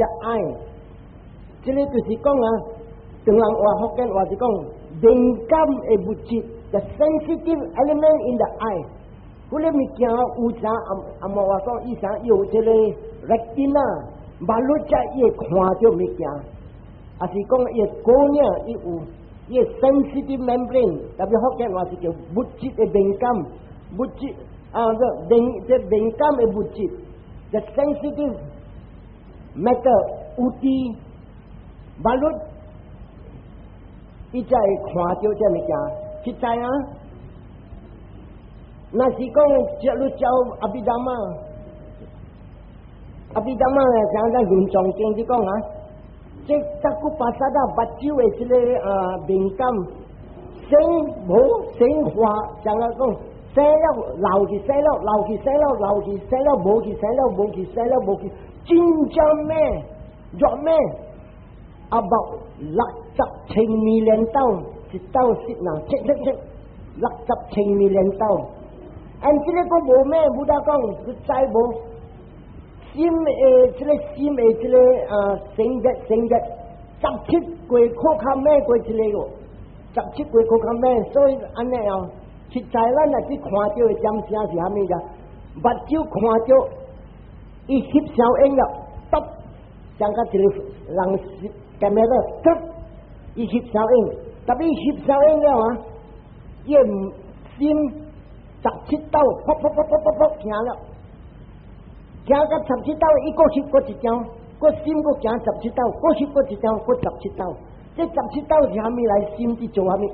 the eye。這個就是講啊，唐人話福建話是講敏感的物質，the sensitive element in the eye。嗰個物件有啥阿阿莫話講，醫生有這個 retina，目睭才伊會看著物件，還是講伊的 cornea 伊有伊的 sensitive membrane，特別福建話是叫物質的敏感，物質啊，這敏這敏感的物質，the sensitive matter 有佇目睭，伊才會看著這物件，實在啊。若是講，這你照阿毗達摩，阿毗達摩咧，像咱論藏經佇講啊，這cakkhu pasada 目睭的這個啊敏感，生無生化，像來講，生了老去，生了老去，生了老去，生了無去，生了無去，生了無去，真正咩？弱咩？About 60千 million 斗，一斗剎那，切切切，60千 million 斗。按這個閣無咩，Buddha 講，你知無？心的這個心的這個啊，性質性質，十七過較較猛過這個哦，十七過較較猛，所以按呢哦，實在咱若去看著的點聲是啥物呀？目睭看著，伊翕相影了，卜，像甲一個人 camera，卜，伊翕相影，特別翕相影了啊，伊心。十七斗，噗噗噗噗噗噗行了，行到十七斗，伊閣翕閣一張，閣心閣行十七斗，閣翕閣一張，閣十七斗。這十七斗是啥物來？心佇做啥物？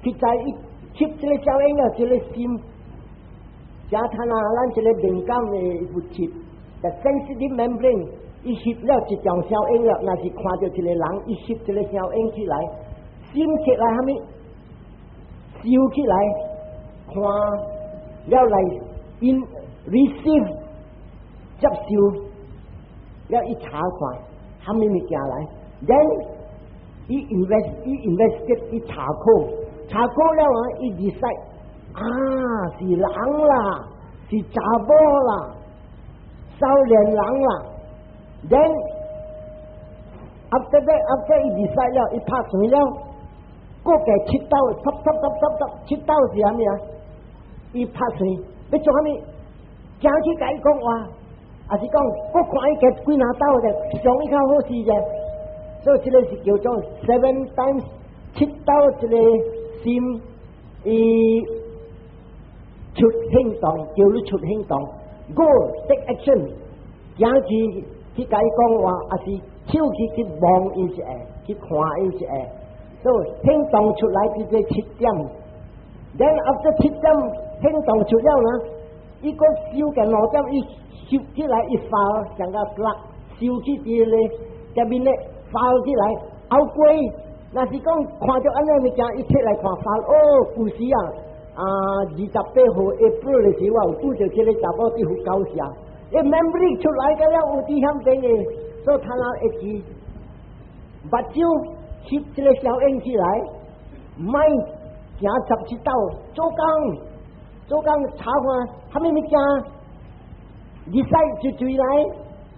實在伊翕這個相影了，這個心，正睇啊，咱這個敏感的物質，the sensitive membrane，伊翕了一張相影了，若是看著一個人，伊翕這個相影起來，心起來啥物？收起來，看了來 in receive 接受，了伊查看，啥物物件來，then 伊 invest 伊 investigate 伊查考，查考了啊，伊 decide 啊是人啦，是查某啦，少年人啦，then after that after 伊 decide 了，伊拍算了，閣加七斗，突突突突突，七斗是啥物啊？伊拍算欲做啥物？行去共伊講話，還是講閣看伊加幾若斗者，上伊較好勢者。所以這個是叫做 seven times 七斗這個心，伊出行動，叫你出行動，go take action，行去去共伊講話，還是手去去望伊一下，去看伊一下，所以行動出來這個七點，then after 七點行動出了呢，伊閣收個兩點，伊收起來一發，像個落收起佇咧下面咧。發起來，後過，若是講看著按呢物件，伊摕來看發，哦，舊時啊，啊，28號 April 的時，我有拄著這個查某佇佛教社，伊 memory 出來個了，有佇遐邊的，所以他那會記，目睭翕這個相影起來，莫行十七斗，做工，做工查看，啥物物件，decide 就追來。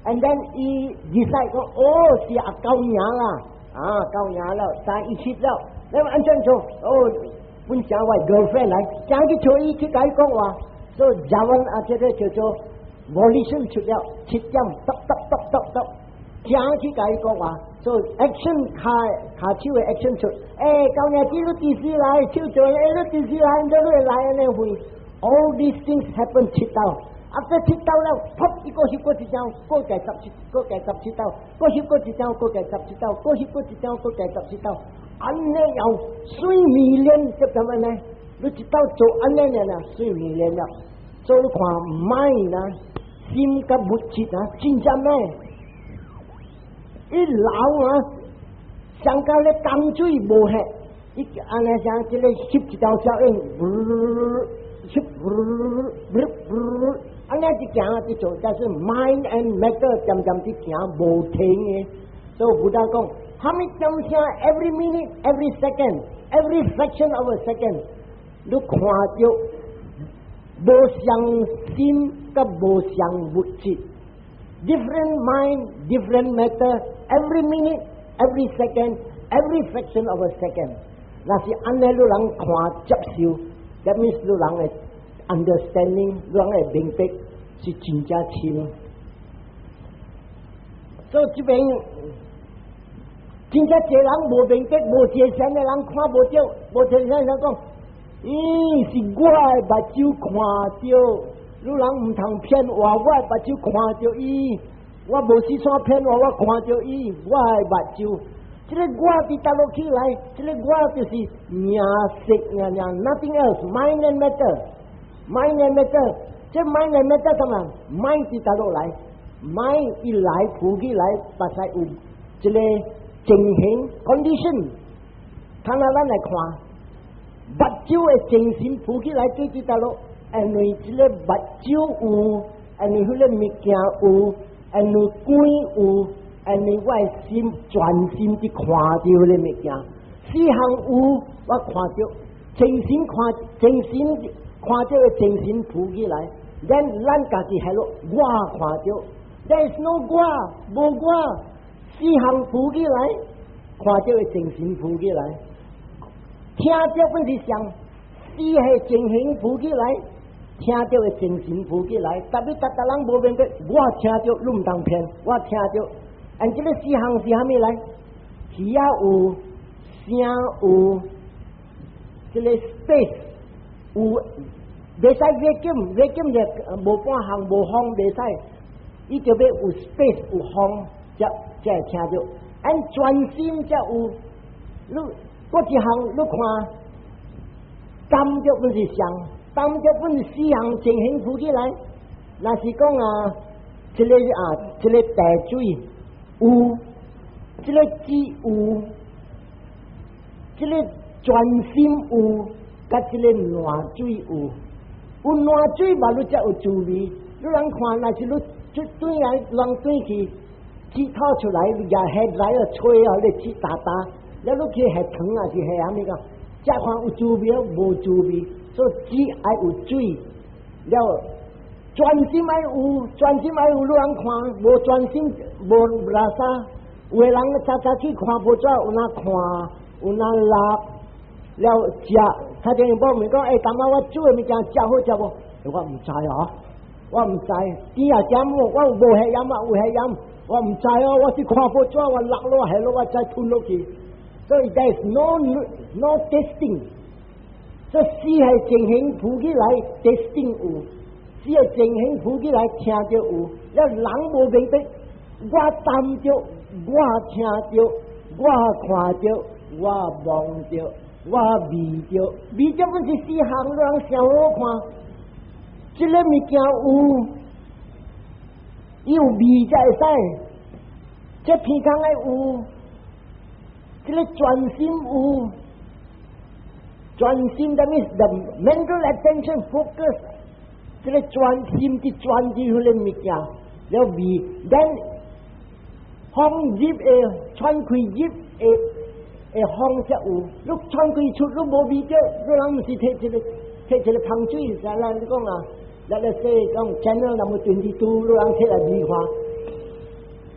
And then 伊 decide 講，哦，是阿狗娘啦，啊，狗娘了，在一起了，你按怎做？哦，阮請我 girlfriend 來，請去找伊去共伊講話，所以javana 啊，這個叫做 volition 出了七點，篤篤篤篤篤，請去共伊講話，所以 action 跤跤手的 action 出，欸，狗娘子你幾時來？手做，欸，你幾時來？你會來按呢會，all these things happen 七斗。啊！這七斗了，噗！伊閣翕閣一張，閣加十七，閣加十七斗，閣翕閣一張，閣加十七斗，閣翕閣一張，閣加十七斗。按呢又水 million，這怎麼呢？你一斗做按呢爾啦，水 million 了。做你看 mind 啊，心佮物質啊，真正咩？伊老啊，上到咧江水無血，伊按呢像這個翕一條小影，翕，按呢一行佇做，但是 mind and matter 漸漸佇行無停的。所以 Buddha 講，蝦米點聲？Every minute, every second, every fraction of a second，你看著無相心佮無相物質， Different mind, different matter, every minute, every second, every fraction of a second。若是按呢，你人看接受，that means 你人的 understanding，你人的明白是真正深。所以這邊真正濟人無明白、無坐禪的人看無著，無坐禪人講，咦，是我的目睭看著，你人毋通騙我，我的目睭看著伊，我無四山騙我，我看著伊，我的目睭，這个我佇佗落起來，這个我就是名色爾爾，nothing else，mind and matter，mind and matter，這 mind and matter 什麼？mind 佇佗落來，mind 一來浮起來，目屎有這个情形 condition，看下咱來看，目睭的精神浮起來對佇佗落，因為這个目睭有，因為彼个物件有，因為光有，因為我的心專心去看著彼个物件，四項有我看著，精神看精神看著的精神浮起來，咱家己係囉，我看著，there is no 我，無我，四項浮起來，看著的精神浮起來，聽著本是像四個情形浮起來，聽著的精神浮起來，特別逐逐人無明白，我聽著你毋通騙，我聽著。按這个四項是啥物來？耳仔有，聲有，這个 space 有，袂使 vacuum，vacuum 就無半項無風袂使，伊就欲有 space 有風，才才會聽著。按專心才有，你閣一項你看，感覺本是相，感覺本是四項情形浮起來。若是講啊，這个啊，這个茶水有，這个紙有，這个專心有，佮這个爛水有，有爛水嘛，你才有滋味。你人看，若是你出轉來人轉去，舌頭出來，也下來啊吹啊，你舌噠噠，了你去下糖啊是下啥物個？食看有滋味無滋味，所以紙愛有水，了專心愛有，專心愛有，你人看無專心無垃圾，有的人早早去看報紙，有哪看，有哪擼，了食，他電報問講，欸，昨晚我煮的物件食好食無？我毋知啊，我毋知，甜也鹹無，我有無下鹽啊？有下鹽，我毋知哦。我是看報紙，我落落下落，我再吞落去。所以 there is no tasting。這四個情形浮起來，tasting 有；四個情形浮起來，聽著有。了人無明白，我擔著，我聽著，我看著，我摸著，我味著，味著本是四項，人想好看。這个物件有，伊有味才會使。這鼻孔愛有，這个專心有，專心 that means the mental attention focus，這个專心去專注彼个物件，了味，then 風入的喘氣入的的風才有，你喘氣出你無味著，你人毋是摕一個香水，啥咱講啊？咱咧說講 channel number 22，你人摕來味看，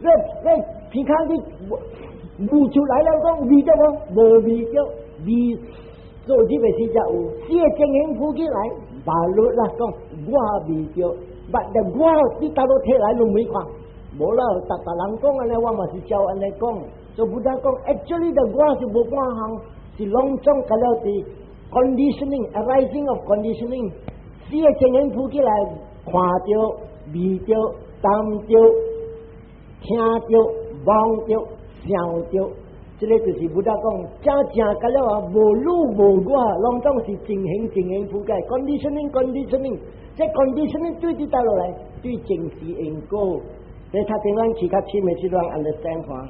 你你鼻孔你味出來了，講味著無？無味著，味做這個時才有，四個情形浮起來，罷落啦，講我味著，捌的我你倒落摕來攏沒看，無啦，逐逐人講按呢，我嘛是照按呢講，所以 Buddha 講，actually 的我是無半項，是攏總佮了佇 conditioning arising of conditioning，四個情形浮起來，看著、味著、擔著、聽著、摸著、想著，這个就是 Buddha 講，真正佮了啊，無汝無我，攏總是情形情形浮起來，conditioning conditioning，這 conditioning 對佇佗落來，對前世因果，你讀經咱去較深的時陣 understand 看，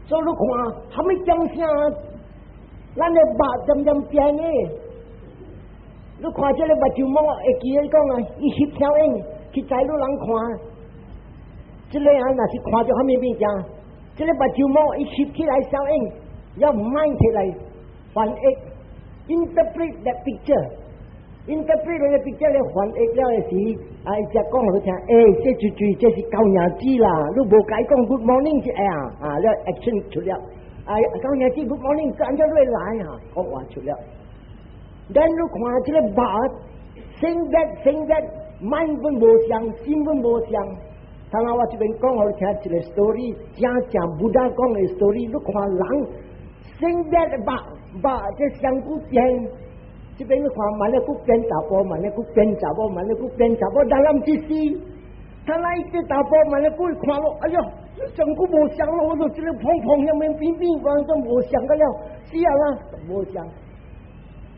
所以你看，啥物眾生，咱的目漸漸變的。你看這个目睭膜，會記得講啊，伊翕小影去知你人看，這个啊，若是看著啥物物件，這个目睭膜伊翕起來小影，要mind 起來翻譯，interpret that picture。interpret 個 picture 咧翻譯了的時，啊，伊才講予聽，欸，這就就這是狗娘子啦，你無共伊講 good morning 是會啊，啊，了 action 出了，啊，狗娘子 good morning，按怎你會來啊？講話出了。咱你看這個肉，性別性別，mind 本無相，心本無相。頭先我這邊講予你聽一個 story，正正 Buddha 講的 story，你看人性別肉肉這身軀變。這邊你看，萬一閣變查埔，萬一閣變查某，萬一閣變查某，人人一死，他來這查埔，萬一閣看咯，哎喲，身軀無相咯，我說這個胖胖遐面扁扁，完全無相個了，死啊啦，無相，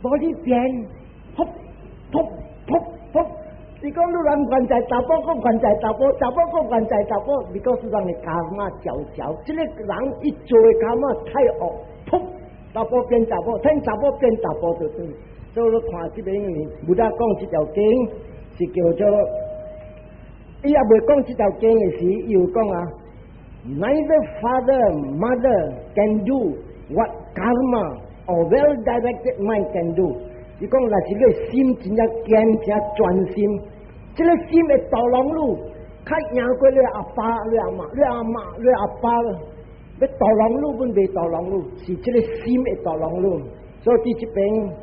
無你變，噗噗噗噗，是講你人原在查埔，閣原在查埔，查埔閣原在查埔，你講是人的 karma 攪攪，這個人伊做的 karma 太惡，噗，查埔變查某，聽查某變查埔就對。所以你看這邊，Buddha 講這條經是叫做，伊猶未講這條經的時，伊有講啊，Neither father mother can do what karma or well-directed mind can do。伊講若是你心真正堅正專心，這個心會導人路，較贏過你阿爸、你阿媽、你阿媽、你阿爸，欲導人路本袂導人路，是這個心會導人路。所以佇這邊。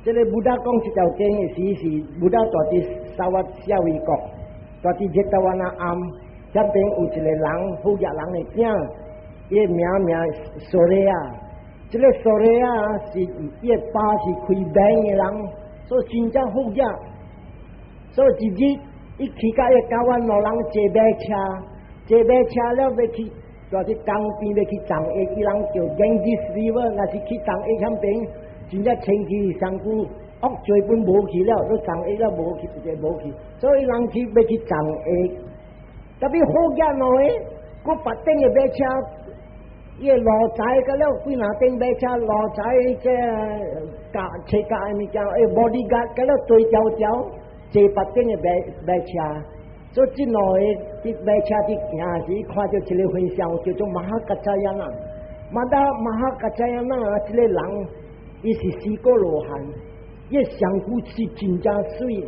這個 Buddha 講這條經的時，是 Buddha 住佇沙瓦舍衛國，住佇 Jetavana 庵，遐邊有一個人，好額人的囝，伊的名名蘇雷亞，這個蘇雷亞是伊的爸是開 bank 的人，所以真正富額。所以一日，伊去佮伊交阮兩人坐馬車，坐馬車了欲去，住佇江邊欲去葬下，伊人叫 Ganges River，若是去葬下遐邊。真正天氣上久惡做本無去了，都葬下了無去，一個無去，所以人去欲去葬下。特別好額兩個，閣別頂的馬車，伊個奴才個了幾若頂馬車，奴才這駕車駕的物件，欸，bodyguard 個了對條條坐別頂的馬馬車，所以這兩個佇馬車佇行時，看著一個和尚叫做 Mahakaccayana，Mahakaccayana 這個人。伊是四果羅漢，伊的身軀是真正媠。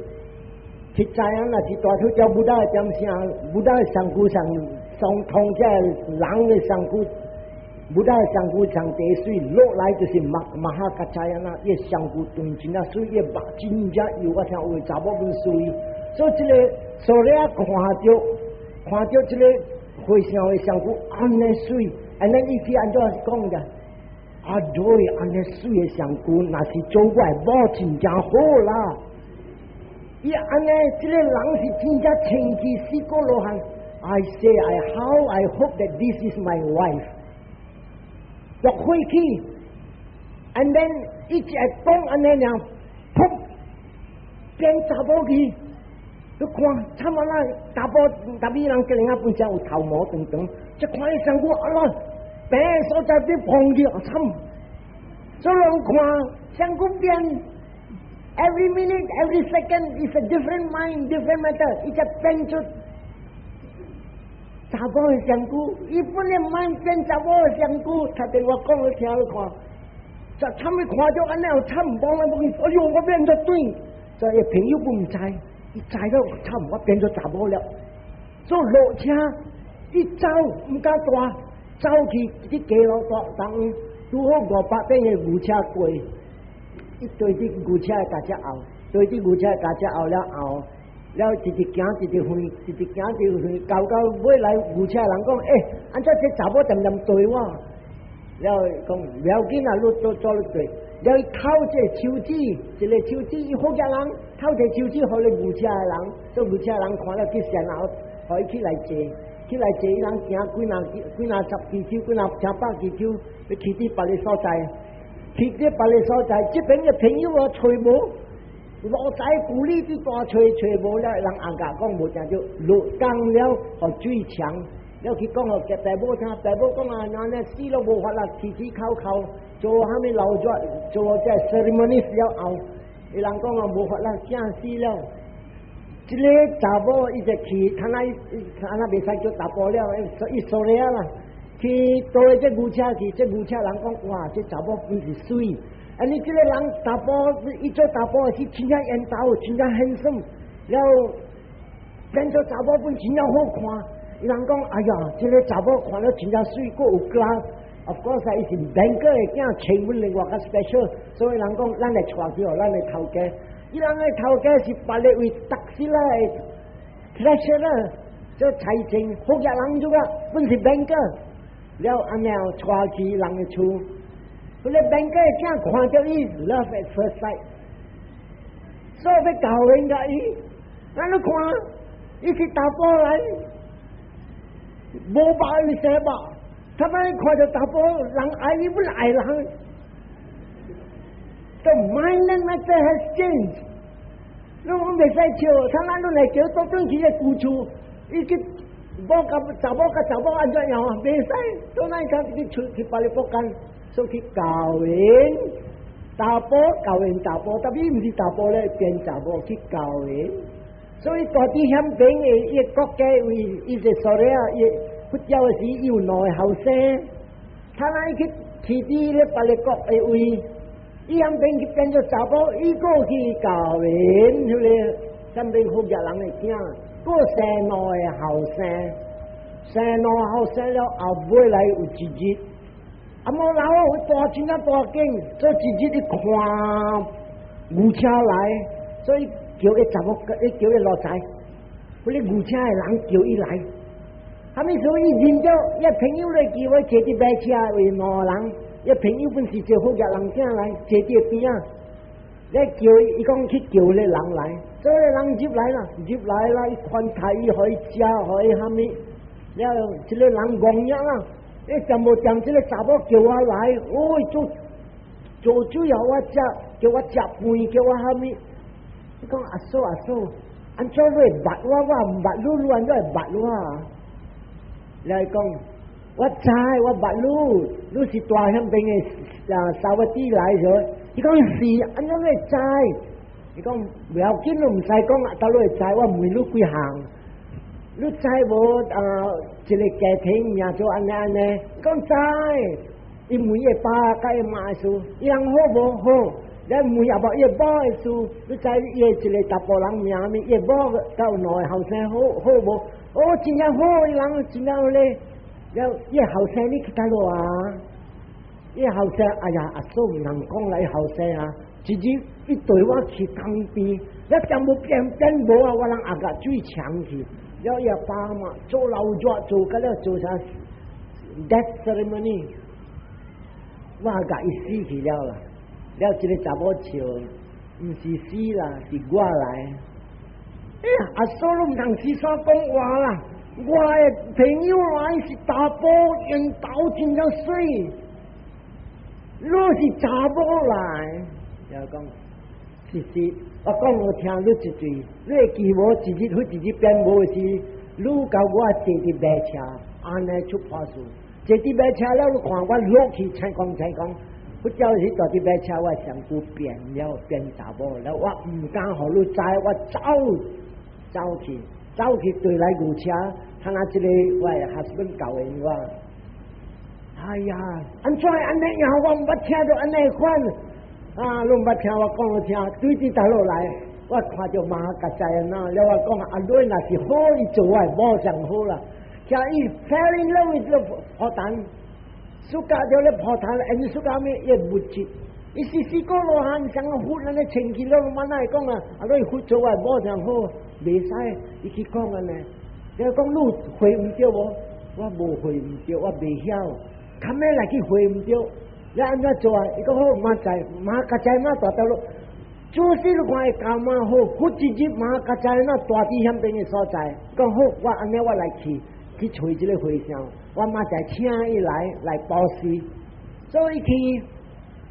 實在啊，若是大頭照 Buddha 的點聲，Buddha 的身軀上上通這人的身軀，Buddha 的身軀上第媠落來就是 Mahakaccayana，伊的身軀長真正媠，伊的肉真正幼，我聽有的查某本媠。所以這個蘇利亞看著看著這個和尚的身軀按呢媠，按呢意思按怎講的？啊對，按呢媠的身軀，若是做我的某真正好啦。伊按呢，這個人是真正清氣四果羅漢。I say I how I hope that this is my wife。落火去，and then 伊一講按呢爾，噗，變查某去。你看，慘啊啦！查埔特別人吉林啊本身有頭毛長長，一看伊身軀啊啦，病所在變胖去，慘！所以人看身軀變，every minute every second is a different mind, different matter，伊才變出查某的身軀，伊本來mind 變查某的身軀，頭前我講你聽你看，就慘伊看著按呢有慘，無來無去，哎喲，我變做對，所以朋友毋知。伊知了，慘，我變做查某了。所以落車一走，毋敢蹛，走去佇街路大當，拄好500頂的牛車過，伊對佇牛車的駕車後，對佇牛車的駕車後了後，了直直行，直直遠，直直行，直直遠，到到尾來牛車人講，欸，按怎這查某恬恬對我？了講無要緊啊，你做做你對。了伊敨這個手指，一個手指，伊好額人，敨這個手指予咧牛車的人，做牛車的人看了去善後，予伊起來坐，起來坐，伊人行幾若幾若十支手，幾若成百支手，欲去佇別个所在，去佇別个所在，這邊的朋友啊揣無，奴才舊里佇大揣揣無了，人紅甲講無誠著，落江了，予水牆，了去講予爸母聽，爸母講啊，按呢死攏無法啦，起起口口。做啥物老做做這 ceremony 了後，伊人講啊無法啦，驚死了。這個查某伊就去，他那他那袂使叫查埔了，伊蘇了啦。去對這牛車去，這牛車人講哇，這查某本是媠，啊，你這個人查埔，伊做查埔是真正緣投，真正 handsome，了變做查某本真正好看。伊人講，哎呀，這個查某看了真正媠，閣有 class。Of course，伊是 banker 的囝，穿本另外較 special，所以人講，咱來帶去予咱的頭家。伊人的頭家是別个位 Taxila 的 treasurer，做財政，福業人做啊，本是 banker。了按呢帶去人的厝，彼個 banker 的囝看著伊 love at first sight，所以欲結婚共伊，咱你看，伊是查埔來，無肉伊生肉，他們看著查埔人愛伊不愛人，The mind matter has changed。你講袂使笑，他咱你來叫倒轉去個舊厝，伊去某佮查某佮查某按怎樣啊？袂使，倒來講去出去別个國間，所以去結緣查埔，結緣查埔，但伊毋是查埔咧，變查某去結緣。所以蹛佇遐邊的伊個國家位，伊是說咧啊，伊佛教的時伊有兩个後生，他來去去佇咧別个國的位，伊遐邊去變做查某，伊閣去結緣，彼個遐邊福業人的囝，閣生兩个後生，生兩个後生了後尾來有一日，啊無老大真正大間，做一日伊看牛車來，所以叫伊查某，伊叫伊奴才，彼個牛車的人叫伊來，啥物時候伊認著伊朋友來叫我坐佇馬車為兩個人，伊朋友本是做福業人囝來坐佇邊仔，咧叫伊，伊講去叫彼人來，這个人入來啦，入來啦，伊款待伊，予伊食，予伊啥物，了這个人戇樣啊，伊全部將這個查某叫我來，哦，做做主要我食，叫我食飯，叫我啥物，伊講阿嫂阿嫂，按怎你會捌我？我毋捌你，你按怎會捌我？來講，我知我捌你，你是大鄉邊的啊沙瓦蒂來咗。伊講是，按怎你會知？伊講袂要緊，你毋使講啊，到你會知，我問你幾項。你知無啊？一個家庭名做按呢按呢？講知，伊問伊爸佮伊媽的事，伊人好無好？你問阿某伊某的事，你知伊的一個查埔人名物？伊某佮有兩个後生好好無？哦，真正好，伊人真正咧。了，伊後生你去佗落啊？伊後生，哎呀，阿嫂毋通講來後生啊！一日伊對我去江邊，了全部變變無啊！我人阿共水沖去。了伊阿爸嘛做老熱做甲了做啥 death ceremony，我阿共伊死去了啦。了這个查某笑，毋是死啦，是我來。哎呀，阿嫂你毋通隨紲講話啦！我的朋友來是查埔，緣投真正媠，你是查某來。了講，其實我講予聽你一句，你會記無？一日或一日變無時，你共我坐佇馬車，按呢出破事。坐佇馬車了，你看我落去，青光青光。不叫是坐佇馬車，我身軀變了變查某了，我毋敢予你知，我走走去，走去對來牛車，看下這個我的 husband 教的我。哎呀，按怎會按呢樣？我毋捌聽著按呢款。啊，攏毋捌聽我講予聽，對佇佗落來，我看著瑪哈迦早葉那，了我講阿女若是好，伊做我的某上好啦。聽伊 fell in love with 破蛋，暑假著咧破蛋，因暑假咩？伊物質，伊是四個羅漢像佛按呢清氣了，慢來講啊，阿女佛做我的某上好，袂使，伊去講按呢，你講你會毋著無？我無會毋著，我袂曉，較尾來去會毋著。你按怎做啊？伊講好，明仔瑪哈迦早葉那蹛佗落，做事你看會教嘛好，佛一日瑪哈迦早葉那蹛佇遐邊的所在，講好，我按呢我來去去揣這个和尚，我明仔請伊來來布施，所以去，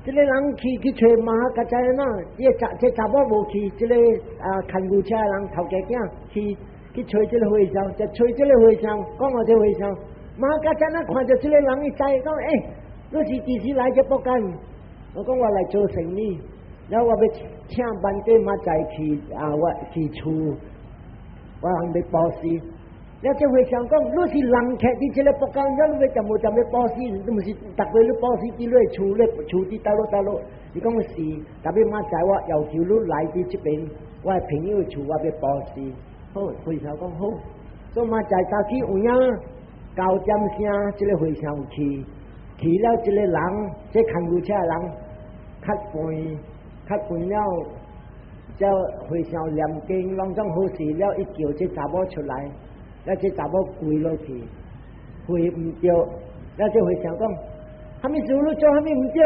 這个人去去揣瑪哈迦早葉那，伊個查這查某無去，這个啊牽牛車的人頭家囝去去揣這个和尚，就揣這个和尚，講予這和尚，瑪哈迦早葉那看著這个人，伊知講欸。你是幾時來這福建？我講我來做生意，然後我欲請班長明仔去啊，我去厝，我人欲布施。了這和尚講，你是人客佇這个國家，你欲食無食欲布施，你毋是逐個你布施佇你厝咧，厝佇佗落佗落。伊講是，特別明仔載我要求你來佇這邊，我的朋友厝我欲布施。好，和尚講好。所以明仔載早起有影9點聲，這个和尚有去，去了這个人，這牽牛車的人較肥，較肥了，才和尚念經，攏總好勢了，伊叫這查某出來，了這查某跪落去，回毋著，了這和尚講，啥物事你做啥物毋著？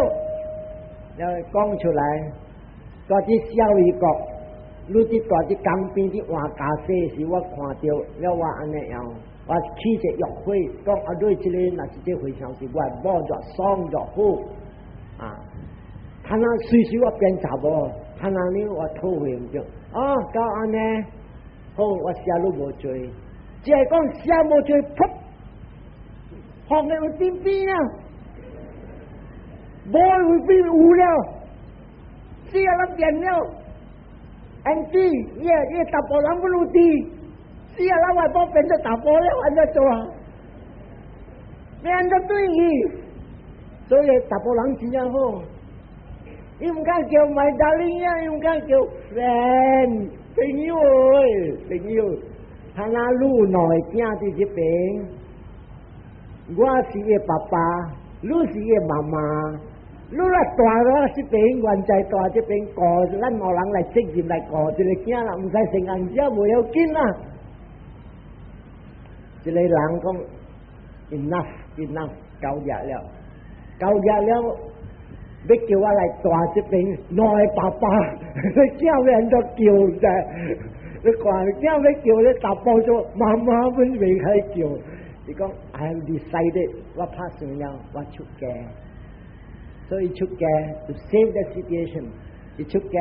了講出來，蹛佇舍衛國，你佇蹛佇江邊佇換袈裟時，我看著，了我按呢樣，我起一個欲火，講啊，你這个若是這和尚是我的某著爽著好，啊，他那隨時我變查某，他那呢我討回毋著，啊，到按呢，好，我寫你無罪，只係講寫無罪，噗，放在有變變啊，無有變有了，死啊咱變了，Auntie，伊伊查埔人不如滴，死啊咱外婆變做查埔了，按怎做啊？欲按怎對伊？所以查埔人真正好。伊毋敢叫 my darling 啊，伊毋敢叫 friend 朋友欸，朋友。他若你兩個囝佇這邊，我是伊爸爸，你是伊媽媽。你若蹛了這邊，原在蹛這邊顧，咱兩人來責任來顧這个囝啦，毋使成按只無要緊啦。這个人講 enough enough 夠額了，夠額了。欲叫我來蹛這邊，兩个爸爸，你囝欲按怎叫啫？你看囝欲叫你查埔做媽媽，阮袂開叫。伊講 I have decided，我拍算了，我出家。所以出家 to save the situation，伊出家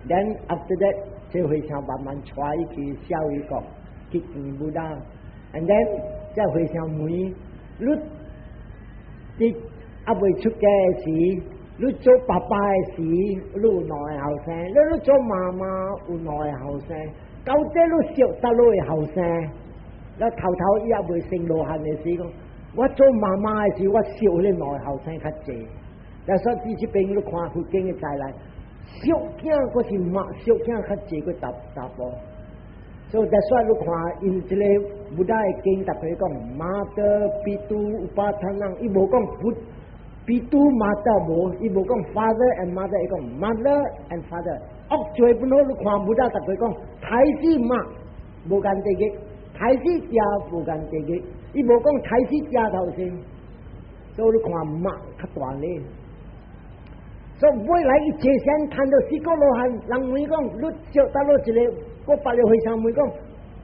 ，then after that，這和尚慢慢帶伊去舍衛國去見 Buddha，and then 這和尚問你佇猶未出家的時，你做爸爸的時，你有兩个後生；你你做媽媽有兩个後生。到底你惜佗落的後生？了頭頭伊猶未成羅漢的時，講我做媽媽的時，我惜彼兩个後生較濟。了所以這邊你看佛經的再來，惜囝閣是媽惜囝較濟過查查埔。所以所以你看𪜶這个 Buddha 的經，逐個講 mata pitu upatthana，伊無講佛。pitu mata 無，伊無講 father and mother，伊講 mother and father。惡做本好，你看 Buddha 逐個講，太子媽無間地獄，太子爹無間地獄，伊無講太子爹頭先，所以你看媽較大咧。所以未來伊坐禪看著四果羅漢，人問講，你惜佗落一个，閣別个和尚問講，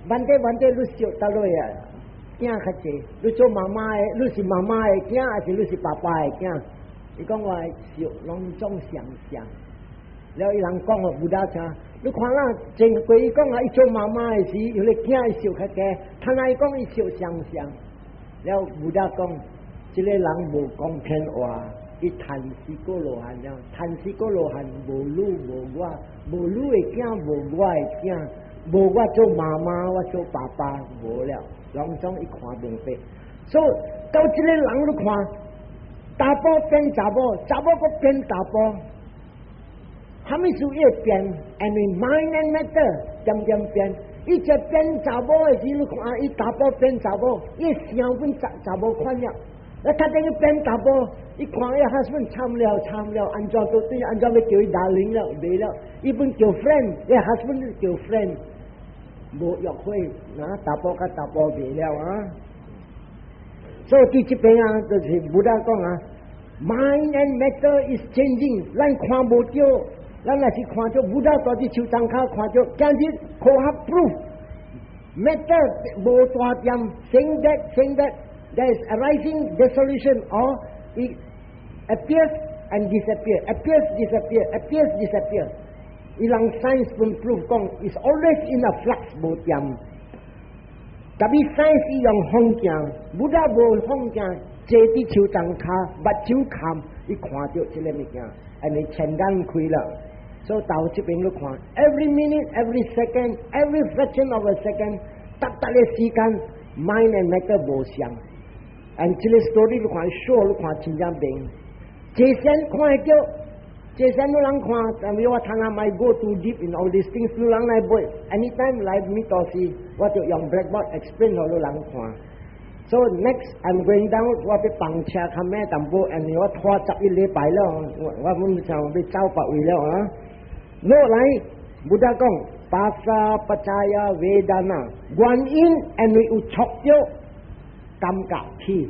問題問題，你惜佗落啊？囝較濟，你做媽媽的，你是媽媽的囝，還是你是爸爸的囝？伊講我惜攏總相像。了伊人講哦，Buddha 聽，你看啦，前過伊講啊，伊做媽媽的時，有個囝伊惜較濟，他那伊講伊惜相像。了 Buddha 講，這个人無講騙話，伊趁四果羅漢了，趁四果羅漢無你無我，無你的囝，無我的囝，無我做媽媽，我做爸爸，無了。攏總伊看明白，所以到這个人你看，查埔變查某，查某閣變查埔，啥物事伊會變？因為 mind and matter 點點變，伊這變查某的時，你看伊查埔變查某，伊想變查查某款了。那他等於變查埔，伊看伊 husband 慘了慘了，按怎都對，按怎欲叫伊 darling 了，袂了，伊本叫 friend，伊 husband 叫 friend。無約會，那查埔佮查埔袂了啊！所以佇這邊啊，就是 Buddha 講啊，mind and matter is changing，咱看無著，咱若是看著 Buddha 蹛佇樹叢跤看著，今日科學 proof，matter 無大點，saying that saying that there is arising dissolution or it appears and disappear, appears disappear, appears disappear。伊人 science 本 proof 講，is always in a flux 無點。特別 science 伊用放鏡，Buddha 無放鏡，坐佇樹叢跤，目睭看，伊看著這个物件，按呢天眼開了。所以到這邊你看，every minute, every second, every fraction of a second，逐逐个時間， ，mind and matter 無相。And 這個 story 你看 show 你看真正明。這先看會著，這先你人看，但是我聽下莫 go too deep in all these things，你人來買，anytime 來咪到時，我就用 blackboard explain 予你人看。So next I'm going down，我欲放車較咩淡薄，and 我拖11禮拜了，我阮想欲走別位了啊。落來，Buddha 講，phassa paccaya vedana，原因因為有觸著感覺起。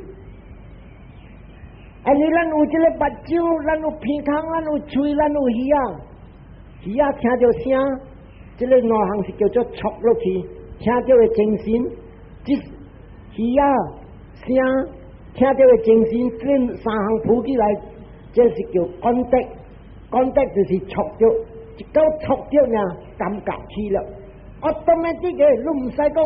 因為咱有這個目睭，咱有鼻孔，咱有喙，咱有耳仔，耳仔聽著聲，這個兩項是叫做觸落去，聽著的精神，這耳仔聲聽著的精神，這三項譜起來，這是叫 contact，contact 就是觸著，一到觸著呢，感覺起了，automatic 的，你毋使講，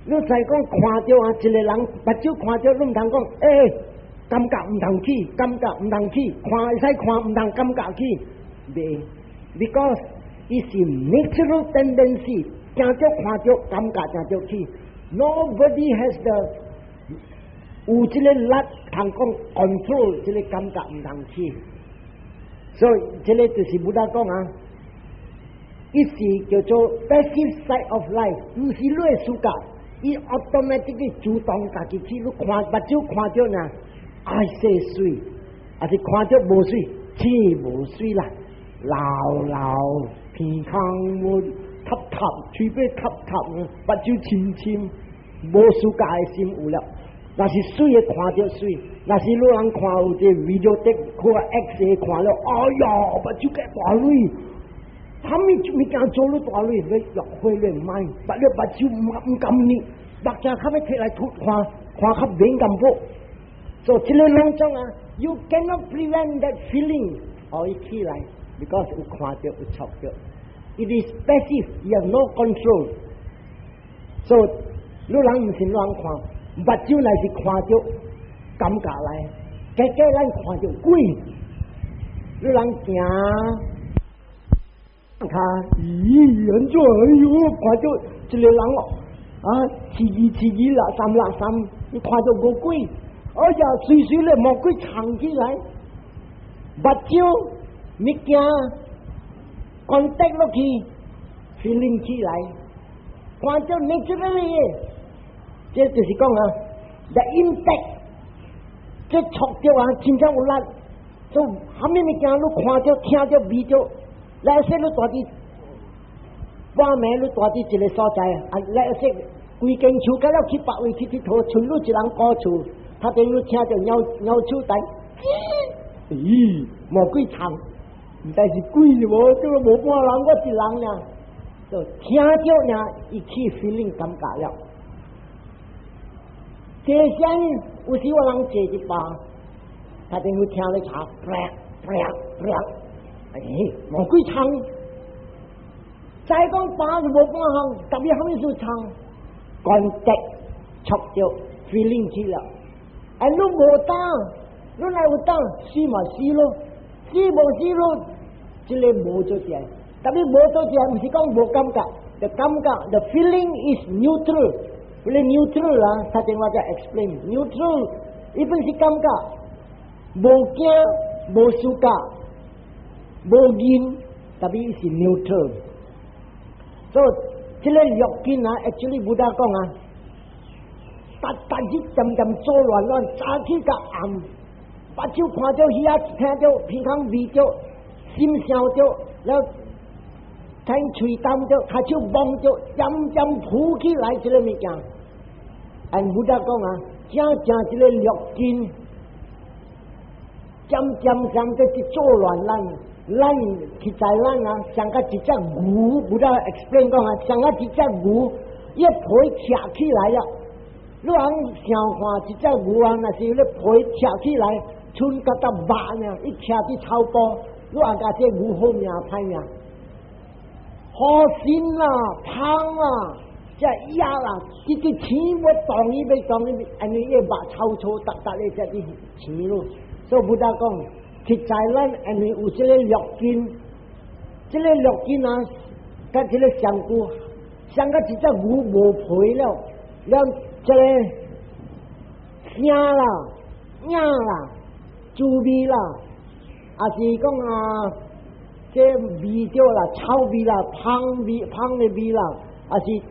你使講看著啊，一個人目睭看著，你毋通講，欸，感覺毋通起，感覺毋通起，看會使看毋通感覺起，袂，because 伊是 natural tendency，聽著看著感覺就著起，nobody has the 有這個力通講 control 這個感覺毋通起，所以這個就是 Buddha 講啊，伊是叫做 passive side of life，毋是你的暑假，伊 automatically 主動家己去，你看目睭看著呢。愛說媠，還是看著無媠，天無媠啦，老老鼻孔無塌塌，喙尾塌塌，目睭深深，無暑假的心有了。若是媠的看著媠，若是你人看有這 video tape 看 X 看了，哎呀，目睭計大蕊，啥物物件做你大蕊，你約會你毋愛，目了目睭毋甘呢，目鏡較欲提來凸看，看較敏感無。所以這個攏總啊，you cannot prevent that feeling，哦，伊起來，because 有看著有觸著，it is passive，you have no control。So 你人毋是亂看，目睭乃是看著感覺來，結果咱看著鬼，你人行，看，咦，按怎？哎喲，看著一個人哦，啊，七二七二六三六三，你看著無鬼。哎呀，隨隨咧魔鬼藏起來，目睭物件，contact 落去，feeling 起來，看著 naturally，這就是講啊，the impact，這觸著啊，真正有力，做啥物物件你看著、聽著、味著，來說你蹛佇半暝你蹛佇一個所在啊，來說規間厝到了去別位去𨑨迌，賰你一人顧厝。他等於聽著鳥鳥手台，咦，魔鬼藏，毋知是鬼是無，叫做無半人，我一人爾，就聽著爾，伊起 feeling 感覺了。這聲有時我人坐佇吧，他等於聽咧查，啪啪啪，哎，魔鬼藏。再講吧是無半項，特別啥物事藏，contact 觸著 feeling 起了。哎，你無膽，你來有膽，死嘛死咯，死無死咯，這個無做者，特別無做者，毋是講無感覺，the 感覺，the feeling is neutral，這個 neutral 啦，頭前我才 explain neutral，伊本是感覺，無驚，無輸假，無認，特別是 neutral。所以這個六根啊，actually Buddha 講啊，逐逐日漸漸做亂亂，早起到暗，目睭看著，耳仔聽著，鼻孔聞著，心想著，了聽喙淡著，跤手摸著，漸漸浮起來這個物件。按 Buddha 講啊，正正這個六根，漸漸漸在去做亂咱，咱實在咱啊，像個一隻牛，Buddha explain 講啊，像個一隻牛，伊皮拆起來了。你通想看一隻牛啊，若是咧皮拆起來，賰甲到肉呢，伊徛佇草埔，你話共這牛好命歹命？好心啦，芳啦，這鴨啦，直直青欲動伊欲動伊，按呢伊肉臭臭沓沓的這啲青咯。所以 Buddha 講，實在咱因為有這個六根，這個六根啊，佮這個身軀，像個一隻牛無皮了，了。這個聲啦、影啦、滋味啦，抑是講啊，這味著啦、臭味啦、芳味、芳的味啦，抑是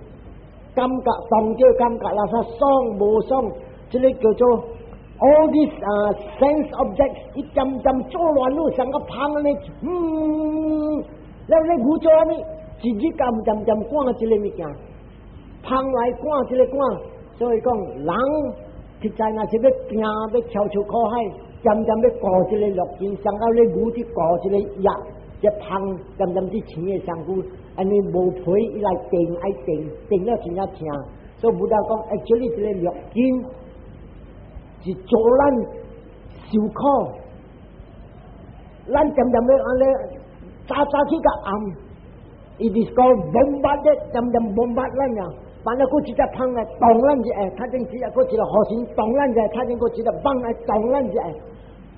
感覺當著感覺啦，啥爽無爽，這個叫做 all these 啊 sense objects，一漸漸做亂咯，像個芳按呢，了你牛做啥物？一日漸漸漸趕這個物件，芳來趕這個趕，所以講人實在若是欲行欲跳出苦海，漸漸欲顧這個六根，像到咧牛佇顧這個葉，這芳漸漸佇青的身軀，按呢無皮伊來定愛定，定了真正疼。所以 Buddha 講，actually 這個六根是做咱受苦，咱漸漸欲按呢早早起較暗，it is called bombard，漸漸 bombard 咱啊。反正閣一隻芳來動咱一下，較頂一隻閣一個雨神動咱一下，較頂閣一個棒來動咱一下，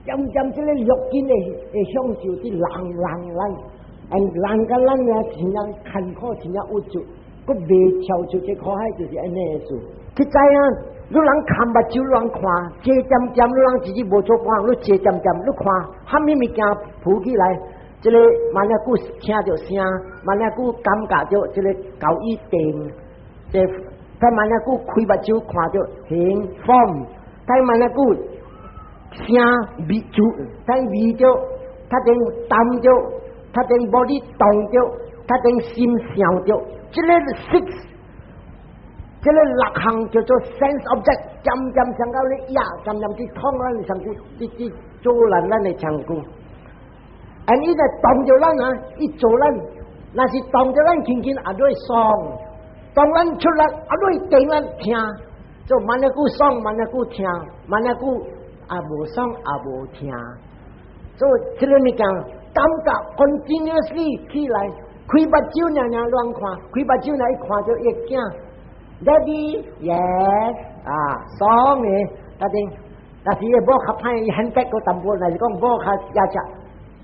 漸漸這個六根的會享受佇人人咱，人佮咱啊，真正艱苦，真正鬱卒，閣袂跳出這苦海，就是按呢的事。實在啊，你人看目睭，你人看，坐漸漸，你人自己無做半，你坐漸漸，你看，蝦米物件浮起來，這個慢仔久聽著聲，慢仔久感覺著這個交椅定。這睇慢仔久開目睭看著形 form，睇慢仔久聲味著，睇味著，較頂淡著，較頂 body 動著，較頂心想著，這個 six，這個六項叫做 sense object，漸漸上到咧壓，漸漸去創咱的身軀，去做爛咱的身軀。and 伊就動著咱啊，伊做咱，若是動著咱輕輕也會爽。當咱出力，啊，你定咱聽，就慢仔久爽，慢仔久聽，慢仔久也無爽也無聽。所以這個物件感覺 continuously 起來，開目睭爾爾亂看，開目睭爾一看著伊囝，Daddy，yes，啊，爽的，但是但是伊某較歹，伊很逼個淡薄，若是講某較也食，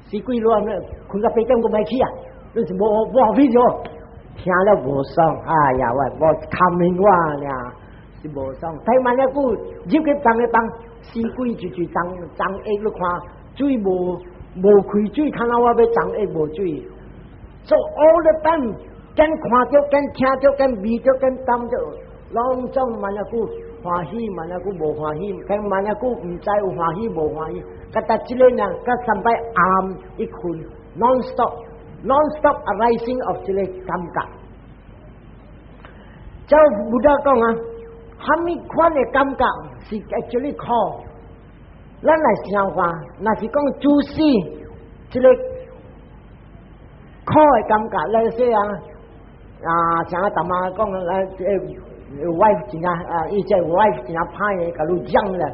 死鬼亂咧，睏到8點閣欲起啊，你是無無好咗。聽了無爽，哎呀喂，無堪面我爾，是無爽。睇慢一久入去房的房，死鬼就是髒髒液，你看水無無開水，看到我欲髒液無水。So all the time，敢看著，敢聽著，敢味著，敢淡著，攏總慢一久歡喜，慢一久無歡喜，敢慢一久毋知有歡喜無歡喜。佮達這個呢，佮三擺暗一睏，non stop。Non-stop arising of 這個感覺。照 Buddha 講啊，蝦米款的感覺是 actually 苦？咱來想看，若是講主死，這個苦的感覺，來說啊，啊，像阿大媽講來，這 wife 真正啊，伊這 wife 真正歹的，共你講咧。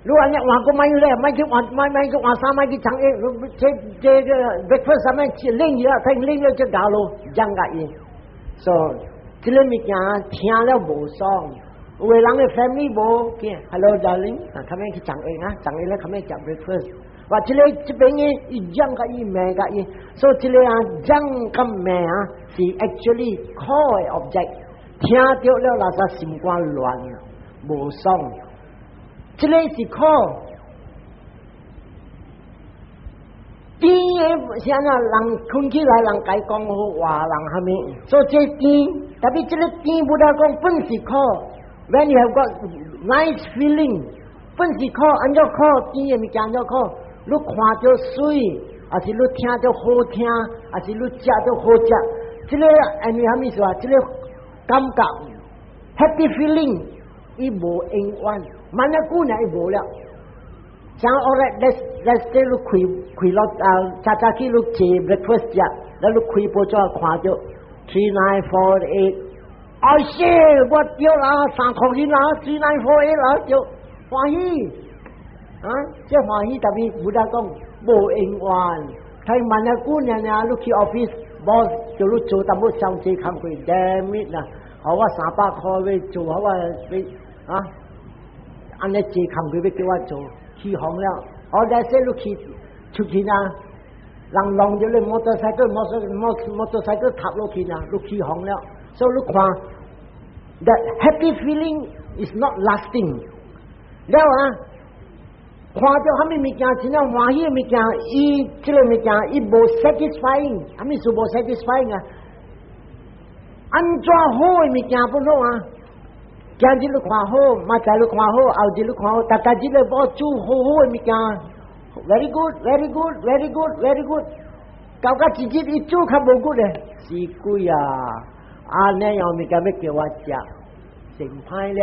你按呢換個買咧，買去換買買去換衫，買去長衣，這這個 breakfast 上面冷熱啊，睇冷了就搞咯，講個伊。所以這個物件聽了無爽，有的人的 family 無見，Hello darling，啊，較免去長衣啊，長衣咧較免食 breakfast。話這個這邊的伊講共伊罵共伊，所以這個啊講佮罵啊是 actually 苦的 object，聽著了垃圾心肝亂，無爽。這個是苦，甜的啥啊？人睏起來，人共講好話，人蝦米？所以這甜，特別這個甜，Buddha 講本是苦。When you have got nice feeling，本是苦，按怎苦？甜的物件按怎苦？你看著媠，抑是你聽著好聽，抑是你食著好食，這個按呢蝦米說啊？這個感覺 happy feeling，伊無永遠。慢一久呢，伊無了。像我咧，let's say 你開開落啊，早早起你坐 breakfast 食，咱你開報紙看著 3948，哎死，我著啦，3箍銀啦，3948啦，著歡喜，啊，這歡喜特別 Buddha 講無永遠。睇慢一久呢呢，你去 office，boss 叫你做淡薄小濟工課，damn it 啦，予我300箍欲做，予我欲啊。按呢濟工課欲叫我做，起哄了。我來說你去出去啊，人弄著你 motorcycle，摩托摩托 motorcycle 踏落去啊，你起哄了。所以你看， That happy feeling is not lasting。了啊，看著啥物物件真正歡喜的物件，伊這个物件伊無 satisfying，啥物事無 satisfying 啊？按怎好的物件不好啊？今日你看好，明仔你看好，後日你看好，逐逐日你無煮好好的物件，very good，very good，very good，very good，到甲一日伊煮較無 good 咧，死鬼啊！按呢樣物件欲叫我食，成歹了。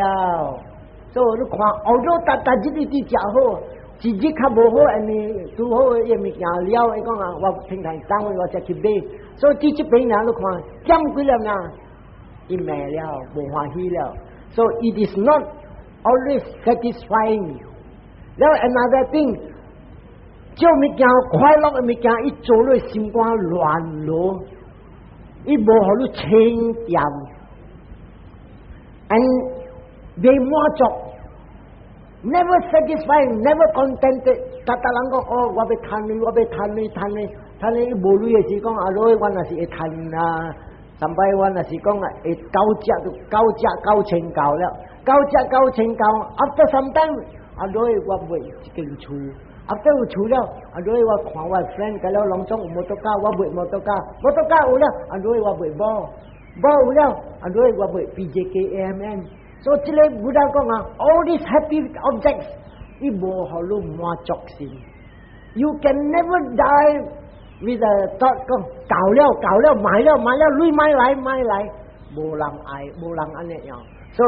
所以你看，後日逐逐日你佇食好，一日較無好，按呢煮好的物件了，伊講啊，我平常等位我才去買。所以佇這邊爾你看，減幾粒爾，伊罵了，無歡喜了。So it is not always satisfying。了 another thing，這物件快樂的物件，伊做你心肝亂囉，伊無予你清恬，and 袂滿足，never satisfied，never contented。逐逐人講哦，我欲趁鐳，我欲趁鐳，趁鐳，趁鐳，伊無鐳的時講啊，落我若是會趁啊。上擺我若是講啊，會九隻都九隻九千九了，九隻九千九，after some time，啊落我買一間厝，after 有厝了，啊落我看我 friend 甲了攏總有摩托車，我買摩托車，摩托車有了，啊落我買某，某有了，啊落我買 PJKAMN，所以這个 Buddha 講啊，all these happy objects，伊無予你滿足心，you can never die with a thought 講夠了夠了買了買了，鐳買來買來，無人愛，無人按呢樣。So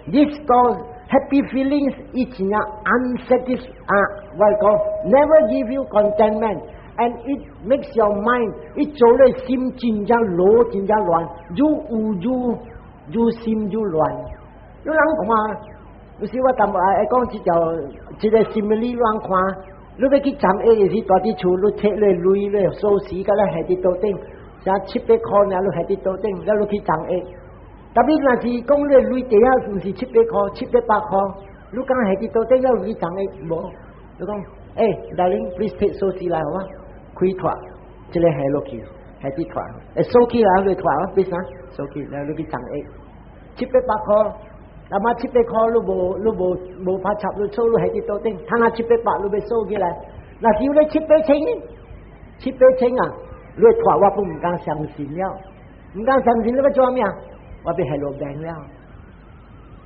this cause happy feelings 伊真正 unsatisfied 啊，我講 never give you contentment and it makes your mind 伊做你心真正囉真正亂，愈有愈愈心愈亂。有人看，有時我淡薄愛講這條這个 simile 亂看。你欲去站下時，蹛佇厝，你提你鐳你鎖匙，共你繫佇桌頂，啥七八箍爾，你繫佇桌頂，了你去送下。特別若是講你鐳地下毋是七八箍，七八百箍，你敢繫佇桌頂了去送下？無，你講，欸，darling，please take 鎖匙來好嗎？開脫，這个繫落去，繫佇脫，欸，鎖起來你脫啊，別啥，鎖起來你去送下，七八百箍。那麼七八箍你無你無無法插，你鎖你繫佇桌頂，趁啊七八百你欲鎖起來，若是有咧七八千，七八千啊，你脫我都毋敢相信了，毋敢相信你欲做啥物啊？我欲繫落 bank 了，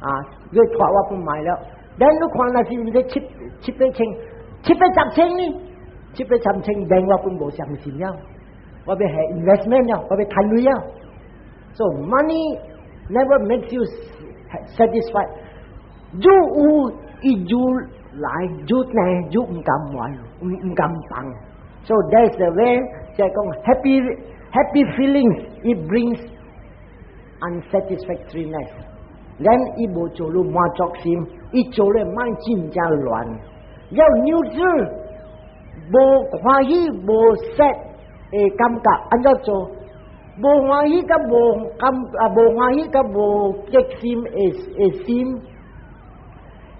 啊，你脫我不買了。咱你看若是毋是七七八千，七八十千呢？七八十千，bank 我本無相信了，我欲繫 investment 了，我欲趁鐳了。So money never makes you satisfied。愈有伊愈來愈難，愈毋甘願，毋毋甘放。So that's the way 就係講 happy feelings it brings unsatisfactoriness。咱伊無做你滿足心，伊做咧mind 真正亂。要 neutral，無歡喜無 sad 的感覺，按怎做？無歡喜佮無感啊，無歡喜佮無激心的的心，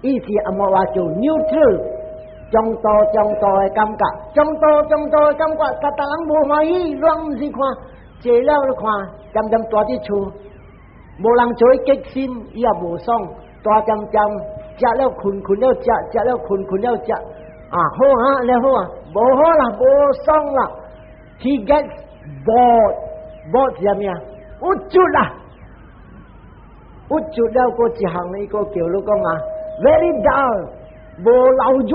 伊是按怎話叫 neutral，中度中度的感覺，中度中度的感覺，逐逐人無歡喜，攏毋是看，坐了你看，漸漸蹛佇厝，無人做激心，伊也無爽，蹛漸漸食了睏，睏了食，食了睏，睏了食，啊好啊，你好啊，無好啦，無爽啦，He gets bored。bored 是啥物啊？鬱卒啦，鬱卒了過一項呢個叫你講啊，very dull，無流熱。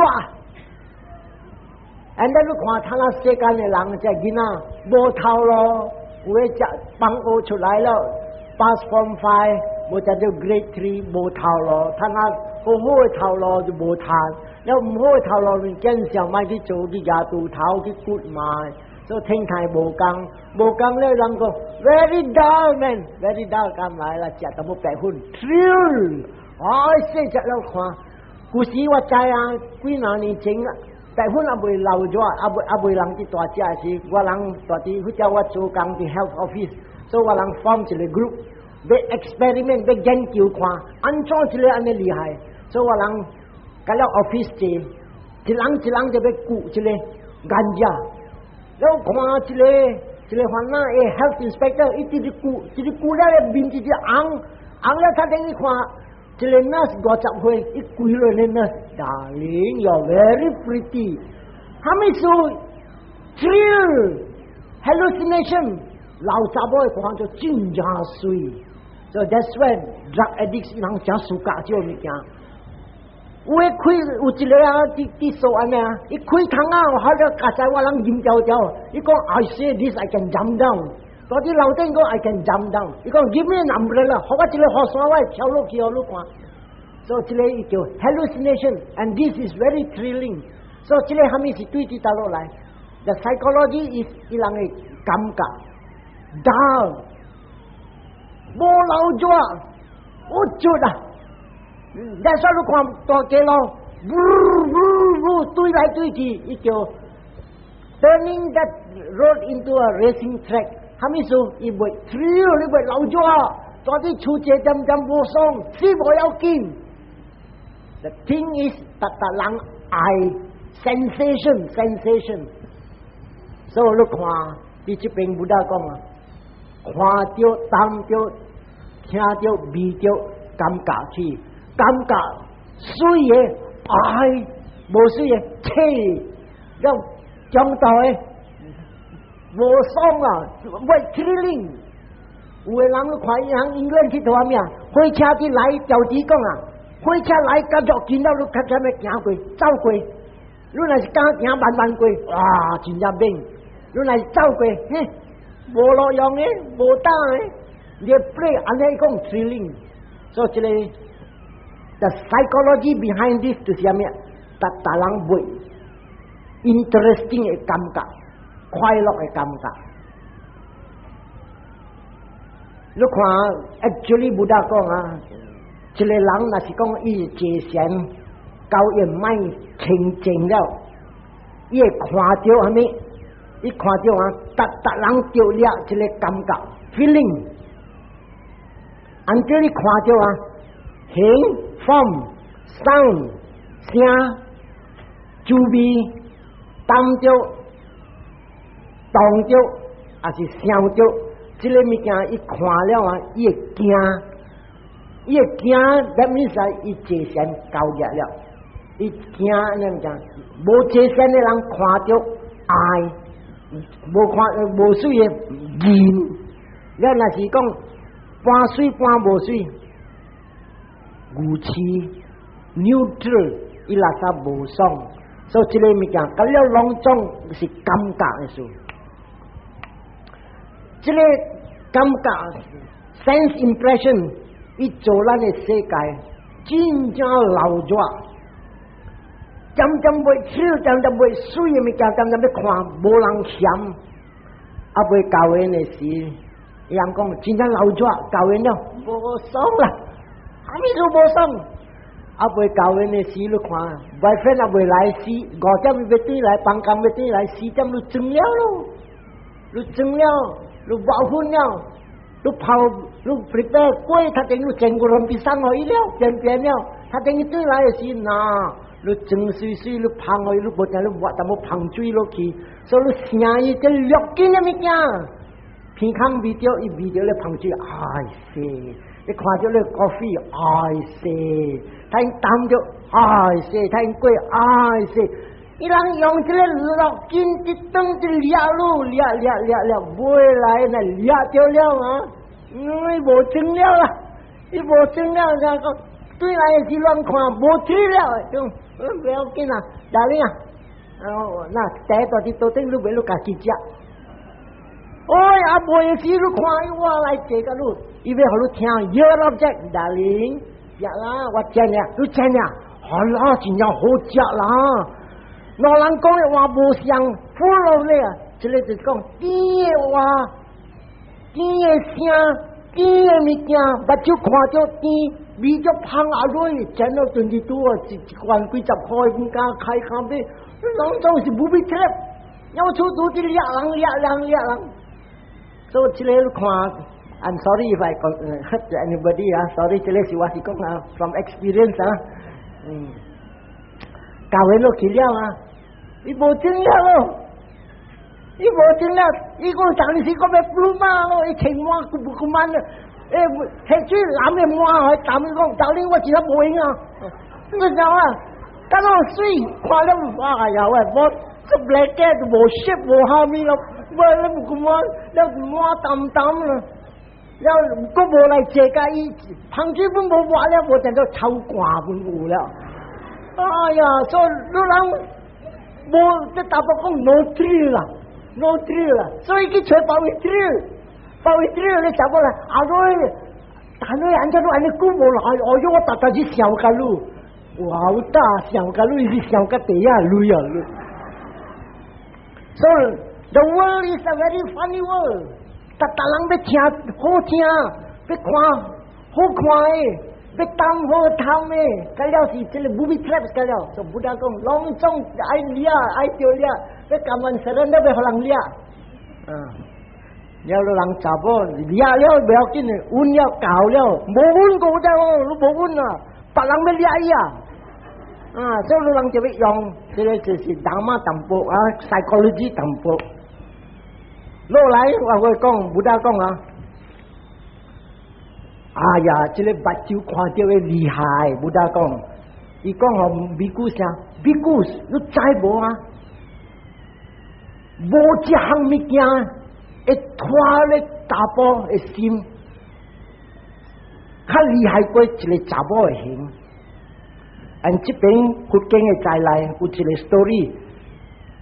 And then 你看他那世間的人，這囡仔無頭路，有的食放學出來了，pass form five，無才做 grade three，無頭路，他那好好的頭路就無趁，了毋好的頭路，你見笑莫去做去舉鋤頭去割麥。所以天台無工，無工咧，人講 very dull man，very dull，敢來啦，食淡薄白粉，thrill，哎，細食了看，舊時我知啊，幾若年前啊，白粉猶未流熱，猶未猶未人佇大食時，我人蹛佇，彼陣我做工佇 health office，所以我人 form 一个 group，欲 experiment，欲研究看，按怎一个按呢厲害，所以我人佮了 office 坐，一人一人就欲顧一个 ganja。了看一个一个番仔的 health inspector，伊直直顧，直直顧了咧面直直紅，紅紅了頭頂伊看，一个 nurse 50歲，伊跪落咧 nurse，darling you're very pretty，啥物事？Thrill hallucination，老查某會看著真正媠。So that's why drug addicts 人誠 suka 這個物件。有的開有一个啊，佇佇數按呢啊，伊開窗啊，我好了加在我人陰條條，伊講 I say this I can jump down，到佇樓頂講 I can jump down，伊講 give me an umbrella，予我一个雨傘，我會跳落去予你看。所以這个叫 hallucination，and this is very thrilling。所以這个啥物是對佇佗落來？The psychology is 伊人的感覺，dull，無流熱，有足啊！但是你看大街路，嗚嗚嗚對來對去，伊叫 turning that road into a racing track。啥物事？伊袂 thrill，你袂流熱，蹛佇厝坐點點無爽，死無要緊。The thing is，逐逐人愛 sensation，sensation。所以你看，佇這邊 Buddha 講啊，看著、聞著、聽著、味著，感覺去。感覺媠的愛，無媠的切，了中道的無爽啊，袂 thrilling。有的人你看伊人英國去佗物啊，火車佇來調子講啊，火車來甲入見到你較啥物行過走過，你若是敢行慢慢過，哇，真正猛！你若是走過，嘿，無路用的，無膽的，你 play 按呢講 thrilling，所以這个。The psychology behind this 就是啥物？逐逐人袂 interesting 的感覺，快樂的感覺。你看，actually Buddha 講啊，一个人若是講伊坐禪，到伊mind 清淨了，伊會看著啥物？伊看著啊，逐逐人著了這个感覺 feeling，按照你看著啊，形 form sound 聲滋味，聞著、動著，抑是想著，這个物件伊看了啊，伊會驚，伊會驚，that means 伊坐禪交業了，伊驚按呢講，無坐禪的人看著愛，無看無媠的厭，了若是講半媠半無媠，愚痴 neutral，伊垃圾無爽，所以這个物件，佮了攏總是感覺的事。這个感覺 sense impression，伊做咱的世界真正流熱，漸漸袂笑，漸漸袂媠的物件，漸漸欲看無人嫌，啊未交緣的時，伊人講真正流熱，交緣了無爽啦，啥物都無爽。啊未交緣的時，你看，boyfriend 啊未來時，5點欲轉來，放工欲轉來，4點你妝了咯，你妝了。你抹粉了，你泡，你 prepare 粿，頭前你煎牛卵比送予伊了，便便了，頭前伊轉來的時，吶，你妝媠媠，你芳予伊，你無定你抹淡薄芳水落去，所以你聲伊這六斤的物件，鼻孔聞著，伊聞著咧芳水，哎唌！你看著咧咖啡，哎唌！他聞著，哎唌！他粿，哎唌！伊人用這个六根一當一掠路掠掠掠掠，尾來呢掠著了啊！因為無裝了啦，伊無裝了，然後對來的是亂看，無睇了，就不要緊啦，大你啊，哦，那第一大佇桌頂，你袂你家己食。哦，啊，袂時你看我來坐共你，伊欲予你聽，Your object, darling，食啦，我食爾，你食爾，好啦，真正好食啦。老人講的話無相，full of 咧啊！這个就是講甜的話、甜的聲、甜的物件，目睭看著甜，味著芳阿蕊，煎了22啊，一一罐幾十塊，毋敢開口買，攏總是 booby trap，有處拄佇掠人、掠人、掠人。所以這个你看，I'm sorry if I hurt anybody 啊，sorry，這个是我是講啊，from experience 啊，教佢落去了啊。伊無裝了咯，伊無裝了，伊講上日是講欲 pluma 咯，伊穿滿骨骨滿了，欸，彼水藍的滿去，淡伊講，豆你我真正無閒啊，你知影啊？敢若水看了，哎呀喂，無這 black 無色無蝦米咯，我你無咁滿，了滿淡淡啦，了閣無來坐甲伊，香水本無抹了，無變做臭汗本有了。哎呀，所以你人無這大伯講 no thrill 啦，no thrill 啦，所以去揣別位 thrill，別位 thrill 你查某來，阿女，但你按怎你按呢久無來，哎喲，我逐逐日想共你。哇！有膽想共你是想共地仔鐳啊！So the world is a very funny world。逐逐人欲聽好聽，欲看好看的，欲當好貪的，該了是這个 booby traps 該了。就 Buddha 講，攏總愛掠，愛著掠，欲甘願 surrender 欲予人掠。啊！了你人查某掠了袂要緊的，穩了搞了，無穩過得哦，你無穩啊，別人欲掠伊啊！啊，所以你人就欲用，這个就是 Dhamma 淡薄啊，psychology 淡薄。落來我會講，Buddha 講啊，哎呀，這个目睭看著的厲害，Buddha 講，伊講予比丘啥？比丘，你知無啊？無一項物件會拖咧查埔的心，較厲害過一个查某的形。按這邊佛經的載內有一個 story，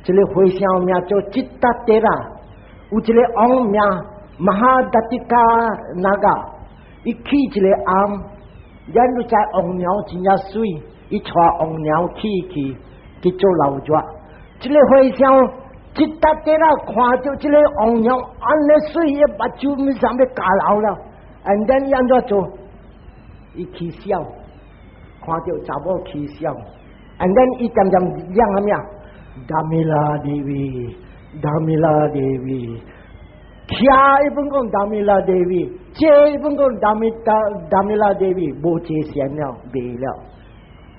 一個和尚名做 Citta Thera，有一個王名 Mahadatika Naga，伊起一個庵，咱都知王鳥真正媠，伊帶王鳥去去去做老熱，這个和尚 Citta Thera 看著這个王鳥按呢媠，伊目睭毋想欲咬流了，and then 伊按怎做？伊起痟。看著查某起痟，and then 伊漸漸念啥物啊？Damila Devi，Damila Devi，徛伊本講 Damila Devi，坐伊本講 Damila Devi，無坐禪了，袂了。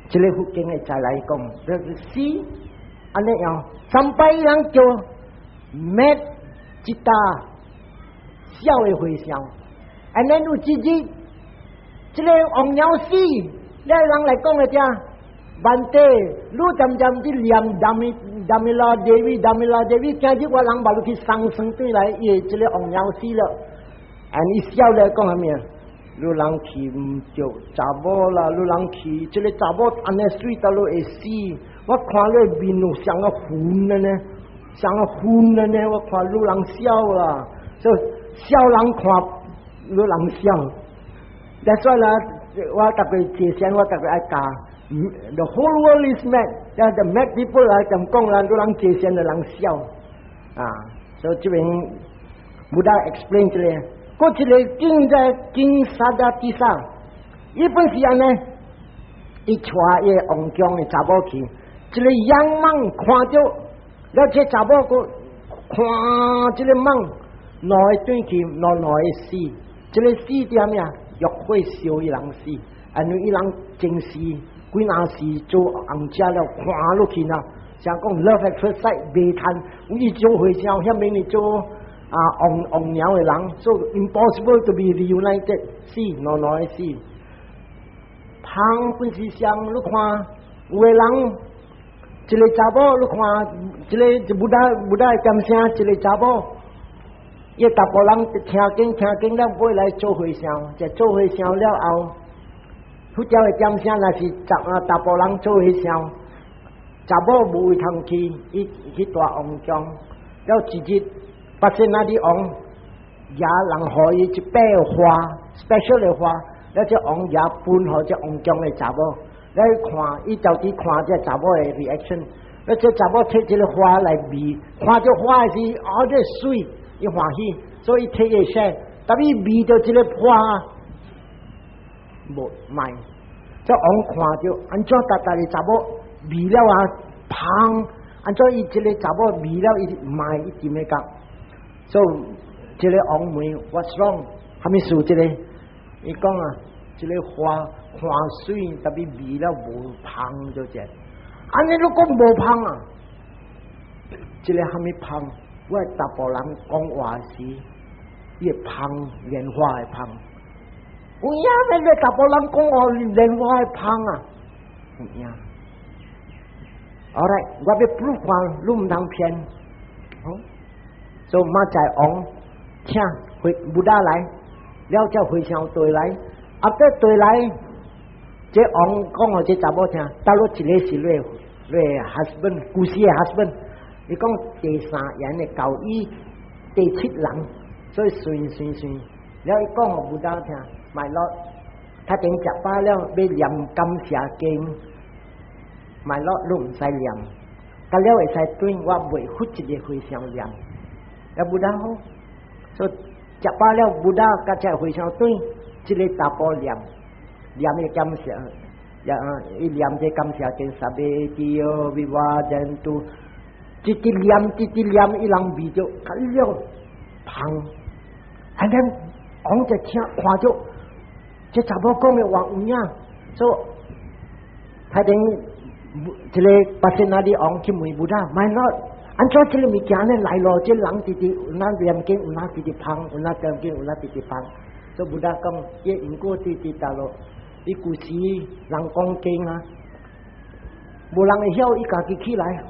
這个佛經的再來講，是按呢樣，三擺人叫 mad Citta 痟的和尚，and then 有一日，這个王鳥死。你人來講的遮，Bhante，你漸漸佇念 Damila Devi Damila Devi，今日我人把你去送生轉來，伊這个王鳥死了，and 伊痟來講啥物啊？你人去毋著查某啦，你人去這个查某按呢媠到你會死，我看你面有像個昏的呢，像個昏的呢，我看你人痟啦，所以痟人看你人痟，that's why 啦。我特別坐禪，我特別愛教。The whole world is mad，the mad people 來咁講啦，都人坐禪的人痟啊。所以這邊 Buddha explain 這个，閣一个經在經 Saddhatissa，伊本是按呢，伊帶伊個王宮的查某去，一个 young monk 看著，了這查某閣看這个 monk，兩个轉去，兩兩個死，這个死佇啥物啊？欲火燒伊人死，因為伊人前世幾若世做紅者了，看落去啦，像講 love at first sight 袂趁，伊做和尚，遐免你做啊王王鳥的人，so impossible to be reunited，死兩兩個死。芳本是像你看，有的人一个查某，你看一个 Buddha Buddha 的點聲，一个查某。伊查埔人聽經聽經了，尾來做和尚，就做和尚了後，佛教的點聲若是查啊查埔人做和尚，查某無位通去，伊去大王宮，了一日 Pasenadi 王也人予伊一把花，special 的花，了這王爺分予這王宮的查某，來看，伊就佇看這查某的 reaction，了這查某提這个花來聞，看著花的時，哦，這媠。伊歡喜，所以提個說，但伊聞著這个花，無賣。這王看著，按怎逐逐个查某聞了啊，芳，按怎伊這个查某聞了伊賣伊點會講？所以這个王問 What's wrong？啥物事？這个？伊講啊，這个花看媠，但伊聞了無芳就這。按呢你講無芳啊？這个啥物芳？我查埔人講話時，伊會芳，蓮花會芳。有影咩？你查埔人講哦，連我會芳啊，有影。Alright，我欲 prove 看，你毋通騙。好，所以馬在王請回 Buddha 來，了才和尚對來，啊，再對來，這王講予這查某聽，倒落一个是你 husband，舊時的 husband，伊講第三言的教義第七人，所以算算算，了伊講予 Buddha 聽，My Lord，他頂食飽了，欲念感謝經，My Lord，你毋使念，甲了會使轉我袂佛一个和尚念，了 Buddha 好，所以食飽了 Buddha 共這和尚轉，這个查埔念，念伊感謝，呀，伊念這感謝經，sabbe tiyo vivajjantu，直直念，直直念，伊人味著，較了芳，安呢王就聽看著，這查某講的話有影，所以他頂這个 Pasenadi 王去問 Buddha，My Lord，按怎這个物件呢來咯？這人直直有哪念經，有哪直直芳，有哪念經，有哪直直芳。所以 Buddha 講，伊因果直直達咯。伊舊時人講經啊，無人會曉，伊家己起來。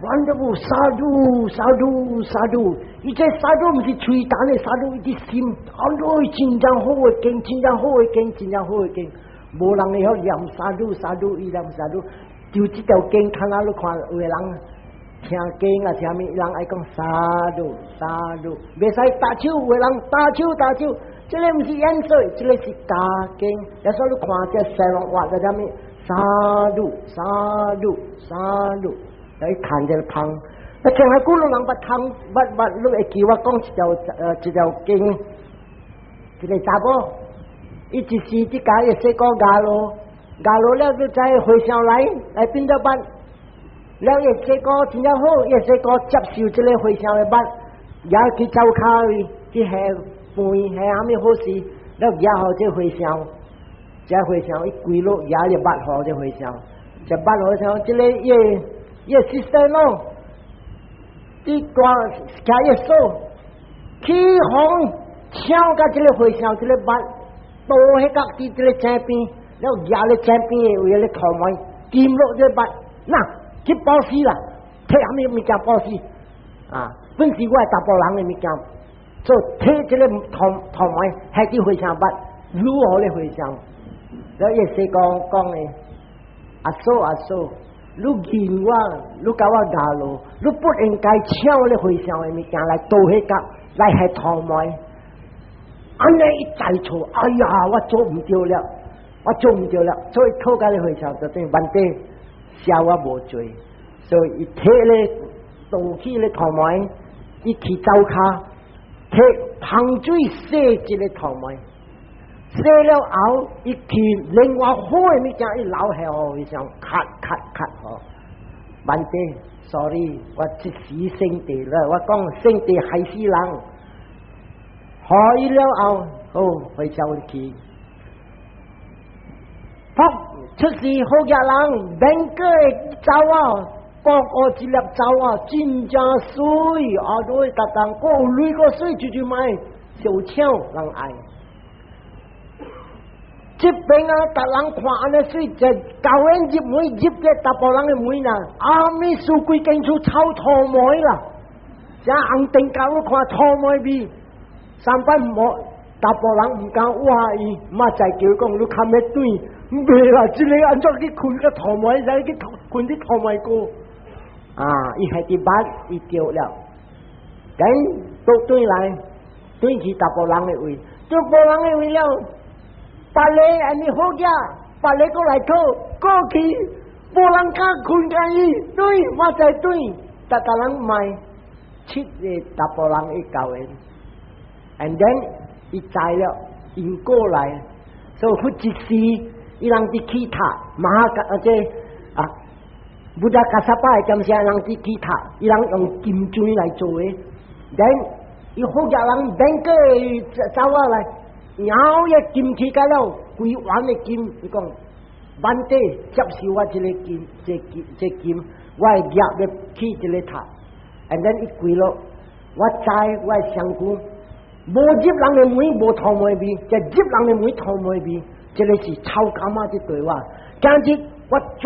Wonderful, sadhu, sadhu, sadhu。伊這 sadhu 毋是喙彈的 sadhu，伊的心，哎喲，真正好的經，真正好的經，真正好的經。無人會曉念 sadhu sadhu，伊念 sadhu，就這條經，看哪你看有的人聽經啊，啥物人愛講 sadhu sadhu，袂使搭手，有的人搭手搭手，這个毋是演說，這个是加經。也所以你看這西方話的啥物 sadhu sadhu sadhu。來看這个芳，那聽下古老人捌通捌捌，你會記我講一條經，一个查某，伊一時這家伊細個嫁落，嫁落了就知和尚來來變做捌，了伊細個真正好，伊細個接受這个和尚的捌，也去灶跤去去下飯下啥物好事，了舉予這和尚，這和尚伊跪落舉個捌予這和尚，這捌和尚這个伊。伊 sister 咯，伊大徛伊手，去予搶共這个和尚這个捌，倒彼角佇這个井邊，了舉咧井邊的位咧塗糜，金落這個捌，那去布施啦，提啥物物件布施啊？本是我查埔人的物件，所以提這个塗塗糜，彼去和尚捌，如何咧和尚？了伊細講講的，阿嫂阿嫂。你見我，你共我嫁落，你不應該搶咧和尚的物件來倒彼角來下塗糜。按呢伊知錯，哎呀，我做毋對了，我做毋對了，所以討共咧和尚就等於 Bhante 赦我無罪，所以伊提咧倒去咧塗糜，伊去灶跤，提芳水洗一个塗糜。洗了後，伊去另外好的物件，伊留下予和尚，咳咳咳吼。Bhante，sorry，我一時性地了，我講性地害死人。予伊了後，好回家去。佛出世好額人，免過走啊，個個一粒走啊，真正媠，啊，都會逐逐個有鐳個媠，就就買小巧人愛。這邊啊，逐人看按呢媠，就教員入門入個查埔人的門啦，阿彌書規間厝臭塗糜啦，這紅燈教我看塗糜味，三擺無查埔人毋敢話伊，嘛在叫講你較欲轉，袂啦，這个按怎去睏個塗糜，使去睏佇塗糜鍋，啊，伊係佇捌，伊著了，等倒轉來，轉去查埔人的位，查埔人的位了。別个按呢好額，別个閣來討，過去無人敢睏共伊，對，我在對，逐逐人賣七个查埔人伊教的，and then 伊知了，因過來，所以佛一時，伊人佇起塔，馬哈啊這啊，Buddha Kassapa 的感謝人佇起塔，伊人用金磚來做的，then 伊好額人免過走啊來。然後伊金起個了，規碗的金，伊講，Bhante 接受我這个金，這金這金，我會業欲起這个塔，and then 伊跪落，我知我的身軀，無入人的門無塗糜味，就入人的門塗糜味，這个是超感啊！這對話，今日我全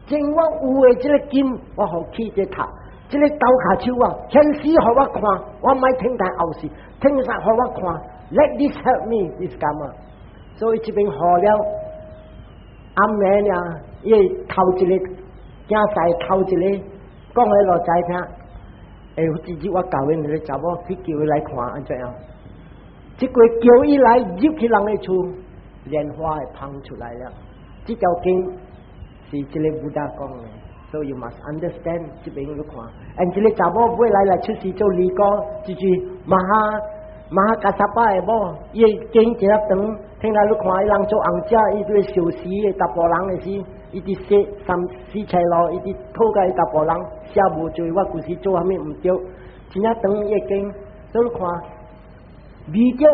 將我有的這个金，我予起這塔，這个斗跤手啊，顯示予我看，我莫聽待後事，聽啥予我看，Let this help me this karma。所以這邊好了，暗暝啊，伊頭一个囝婿頭一个講予老知聽。欸，這日我教𪜶那个查某去叫伊來看按怎樣？這個叫伊來入去人的厝，蓮花會芳出來了。這條經是這個 Buddha 講的，所以 you must understand 這邊你看。and 這个查某尾來來出世做尼姑，就是 Maha Mahakassapa 的某，伊經一粒長，聽來你看伊人做紅者，伊對受死的查埔人的時，伊佇說三死切路，伊佇討共伊查埔人寫無罪，我舊時做啥物毋對，真正長伊經，所以你看，味著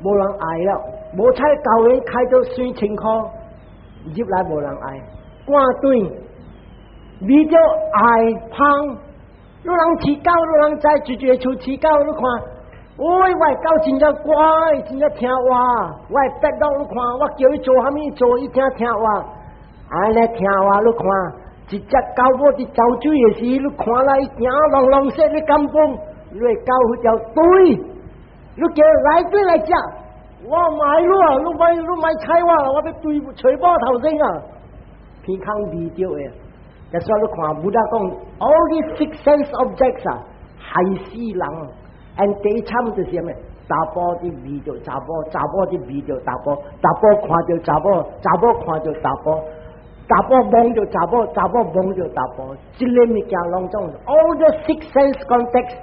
無人愛了，無彩教會開到水千箍，入來無人愛，掛斷，味著愛芳，你人飼狗，你人知，一一個厝飼狗，你看。喂，我的狗真正乖，真正聽話。我的 pet dog 你看，我叫伊做啥物做，伊聽聽話。按呢聽話，你看，一隻狗某佇走水的時，你看來伊行攏攏說你敢講？你的狗迄條對，你叫來對來食，我買你啊！你莫你莫睬我，我欲對揣某頭先啊！鼻空味著的，所以你看，Buddha 講，all these six sense objects 啊，害死人。and 第一慘就是啥物？查埔佇味著查某，查某佇味著查埔，查埔看著查某，查某看著查埔，查埔摸著查某，查某摸著查埔，這个物件攏總，all the six sense contacts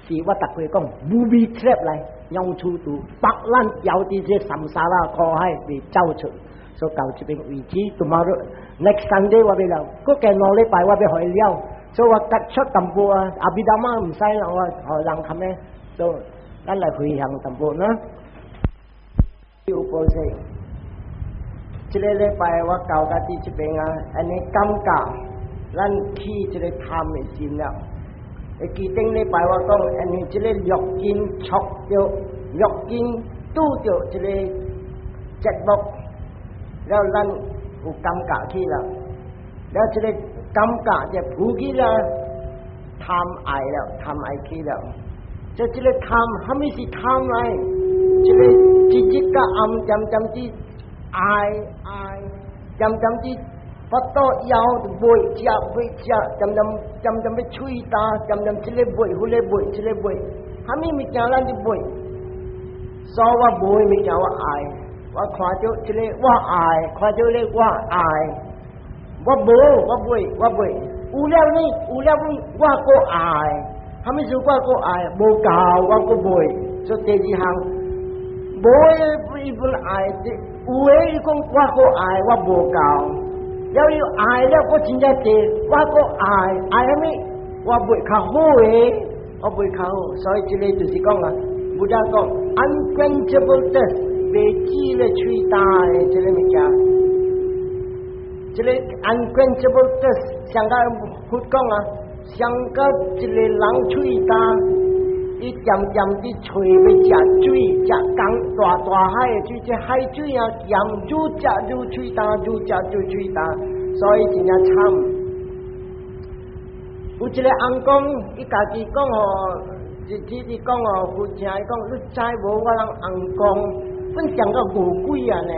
是我逐回講，booby trap 來，用處度，把咱掉佇這 samsara 苦海未走出，所以到這邊為止，tomorrow next Sunday 我欲了，閣加2禮拜我欲予伊了。所以我割出淡薄啊，Abhidhamma 毋使啦，我予人較咩，所以咱來回向淡薄呢。有報說，這个禮拜我教家佇這邊啊，按呢感覺，咱起這个貪的心了。會記頂禮拜我講，按呢這个六根觸著，六根拄著這个節目，了咱有感覺起了，了這个感覺就浮起了貪愛了，貪愛起了。就這个貪，啥物是貪來？這个日日佮暗漸漸佇愛愛，漸漸佇腹肚枵袂食袂食，漸漸漸漸欲喙焦，漸漸這个買，彼个買，這个買，啥物物件咱就買。所以我無的物件我愛，我看著這个我愛，看著咧我愛，我無我買我買，有了呢有了呢我閣愛，啥物事我閣愛，無夠我閣買，所以第二項，無的伊本愛，有的伊講我閣愛，我無夠，了又愛了閣真正濟，我閣愛，愛啥物？我買較好的，我買較好，所以這个就是講啊，Buddha 講 unquenchable thirst，袂止咧喙焦的這个物件，這个 unquenchable thirst，上個佛講啊，上個一个人喙焦，伊漸漸佇揣欲食水，食江大大海的水，這海水啊鹹，愈食愈喙焦，愈食愈喙焦，所以真正慘。有一个翁公，伊家己講哦，日子伊講哦，佛聽伊講，你知無？我人翁公本像個餓鬼啊呢。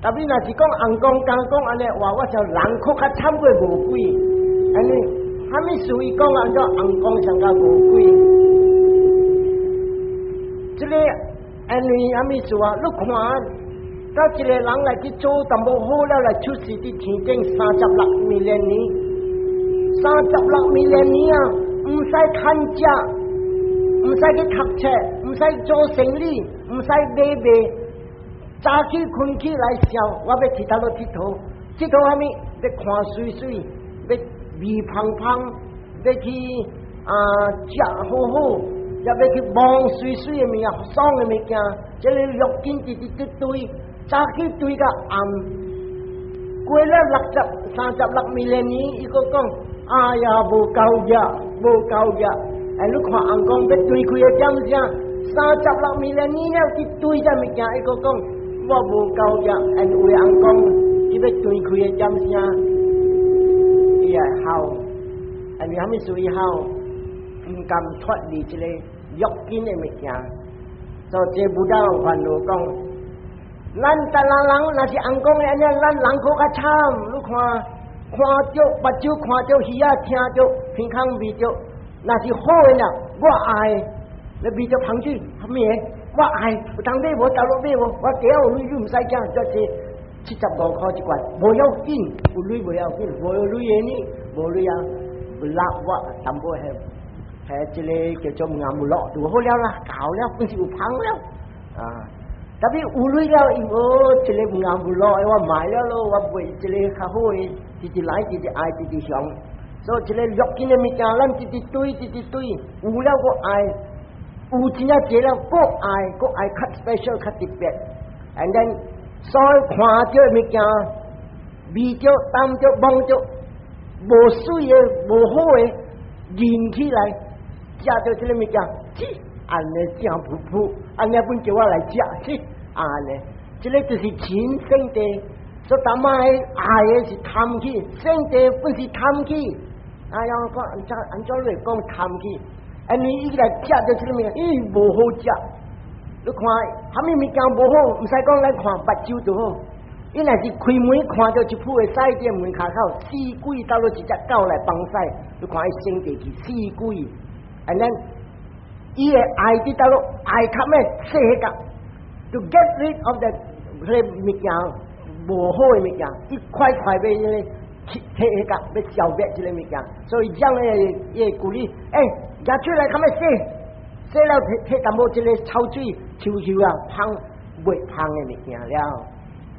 特別若是講翁公敢講按呢話，我想人閣較慘過餓鬼。按呢，啥物事伊講按怎翁公像個餓鬼？這个按呢啥物事啊？你看，到一個人來去做淡薄好了，來出世佇天頂36 million 年，36 million 年啊，毋使趁食，毋使去讀冊，毋使做生意，毋使買賣，早起睏起來想，我欲佚佗落𨑨迌，𨑨迌啥物？欲看媠媠，欲味芳芳，欲去啊食好好，也欲去摸媠媠的物件，爽的物件，這个六根直直直對，早起對到暗，過了六十36 million 年，伊閣講，哎呀，無夠額，無夠額。哎，你看翁公欲對開的點聲， 36 million 年了，佇對這物件，伊閣講我無夠額，因為翁講伊欲斷開的點聲，伊會哭，因為啥物事伊哭？毋甘脫離這個欲境的物件，所以這 Buddha 煩惱講，咱逐人人若是翁講的按呢，咱人閣較慘，你看看著目睭看著，耳仔聽著，鼻孔聞著，若是好的啦，我愛，你聞著香水，啥物的？我愛，有通買無？倒落買無？我第有鐳你毋使驚，這這75塊一罐，無要緊，有鐳無要緊，無有鐳的呢，無鐳啊，辣我淡薄係係這個叫做硬木落就好了啦，夠了，本是有香了啊。特別有鐳了，伊無這個硬木落，我買了咯，我買這個較好的，直直來，直直愛，直直上。所以這個欲境的物件，咱直直對，直直對，有了閣愛，有真正濟了閣愛，閣愛較 special 較特別。And then 所以看著物件，味著、擔著、摸著，無媠的、無好的，認起來，食著這個物件，切，按呢正噗噗，按呢本叫我來食，切，按呢，這個就是情聖諦，所以淡仔愛的是貪去，聖諦本是貪去。哎呀，講按怎按怎來講貪去？因為伊來食著這個物件，咦，無好食。你看，啥物物件無好，毋使講咱看目睭就好。伊若是開門看著一鋪的屎佇門跤口，死鬼倒落一隻狗來放屎，你看伊生地去死鬼。And then 伊會愛佇倒落愛較咩洗彼個，to get rid of the 彼個物件無好的物件，一塊塊欲彼個摕彼個欲消滅這個物件，所以將個伊鼓勵，欸，舉出來較咩洗，洗了摕摕淡薄這個臭水，抽抽啊，芳袂芳的物件了，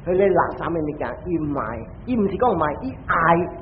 彼個垃圾的物件，伊毋愛，伊毋是講毋愛，伊愛。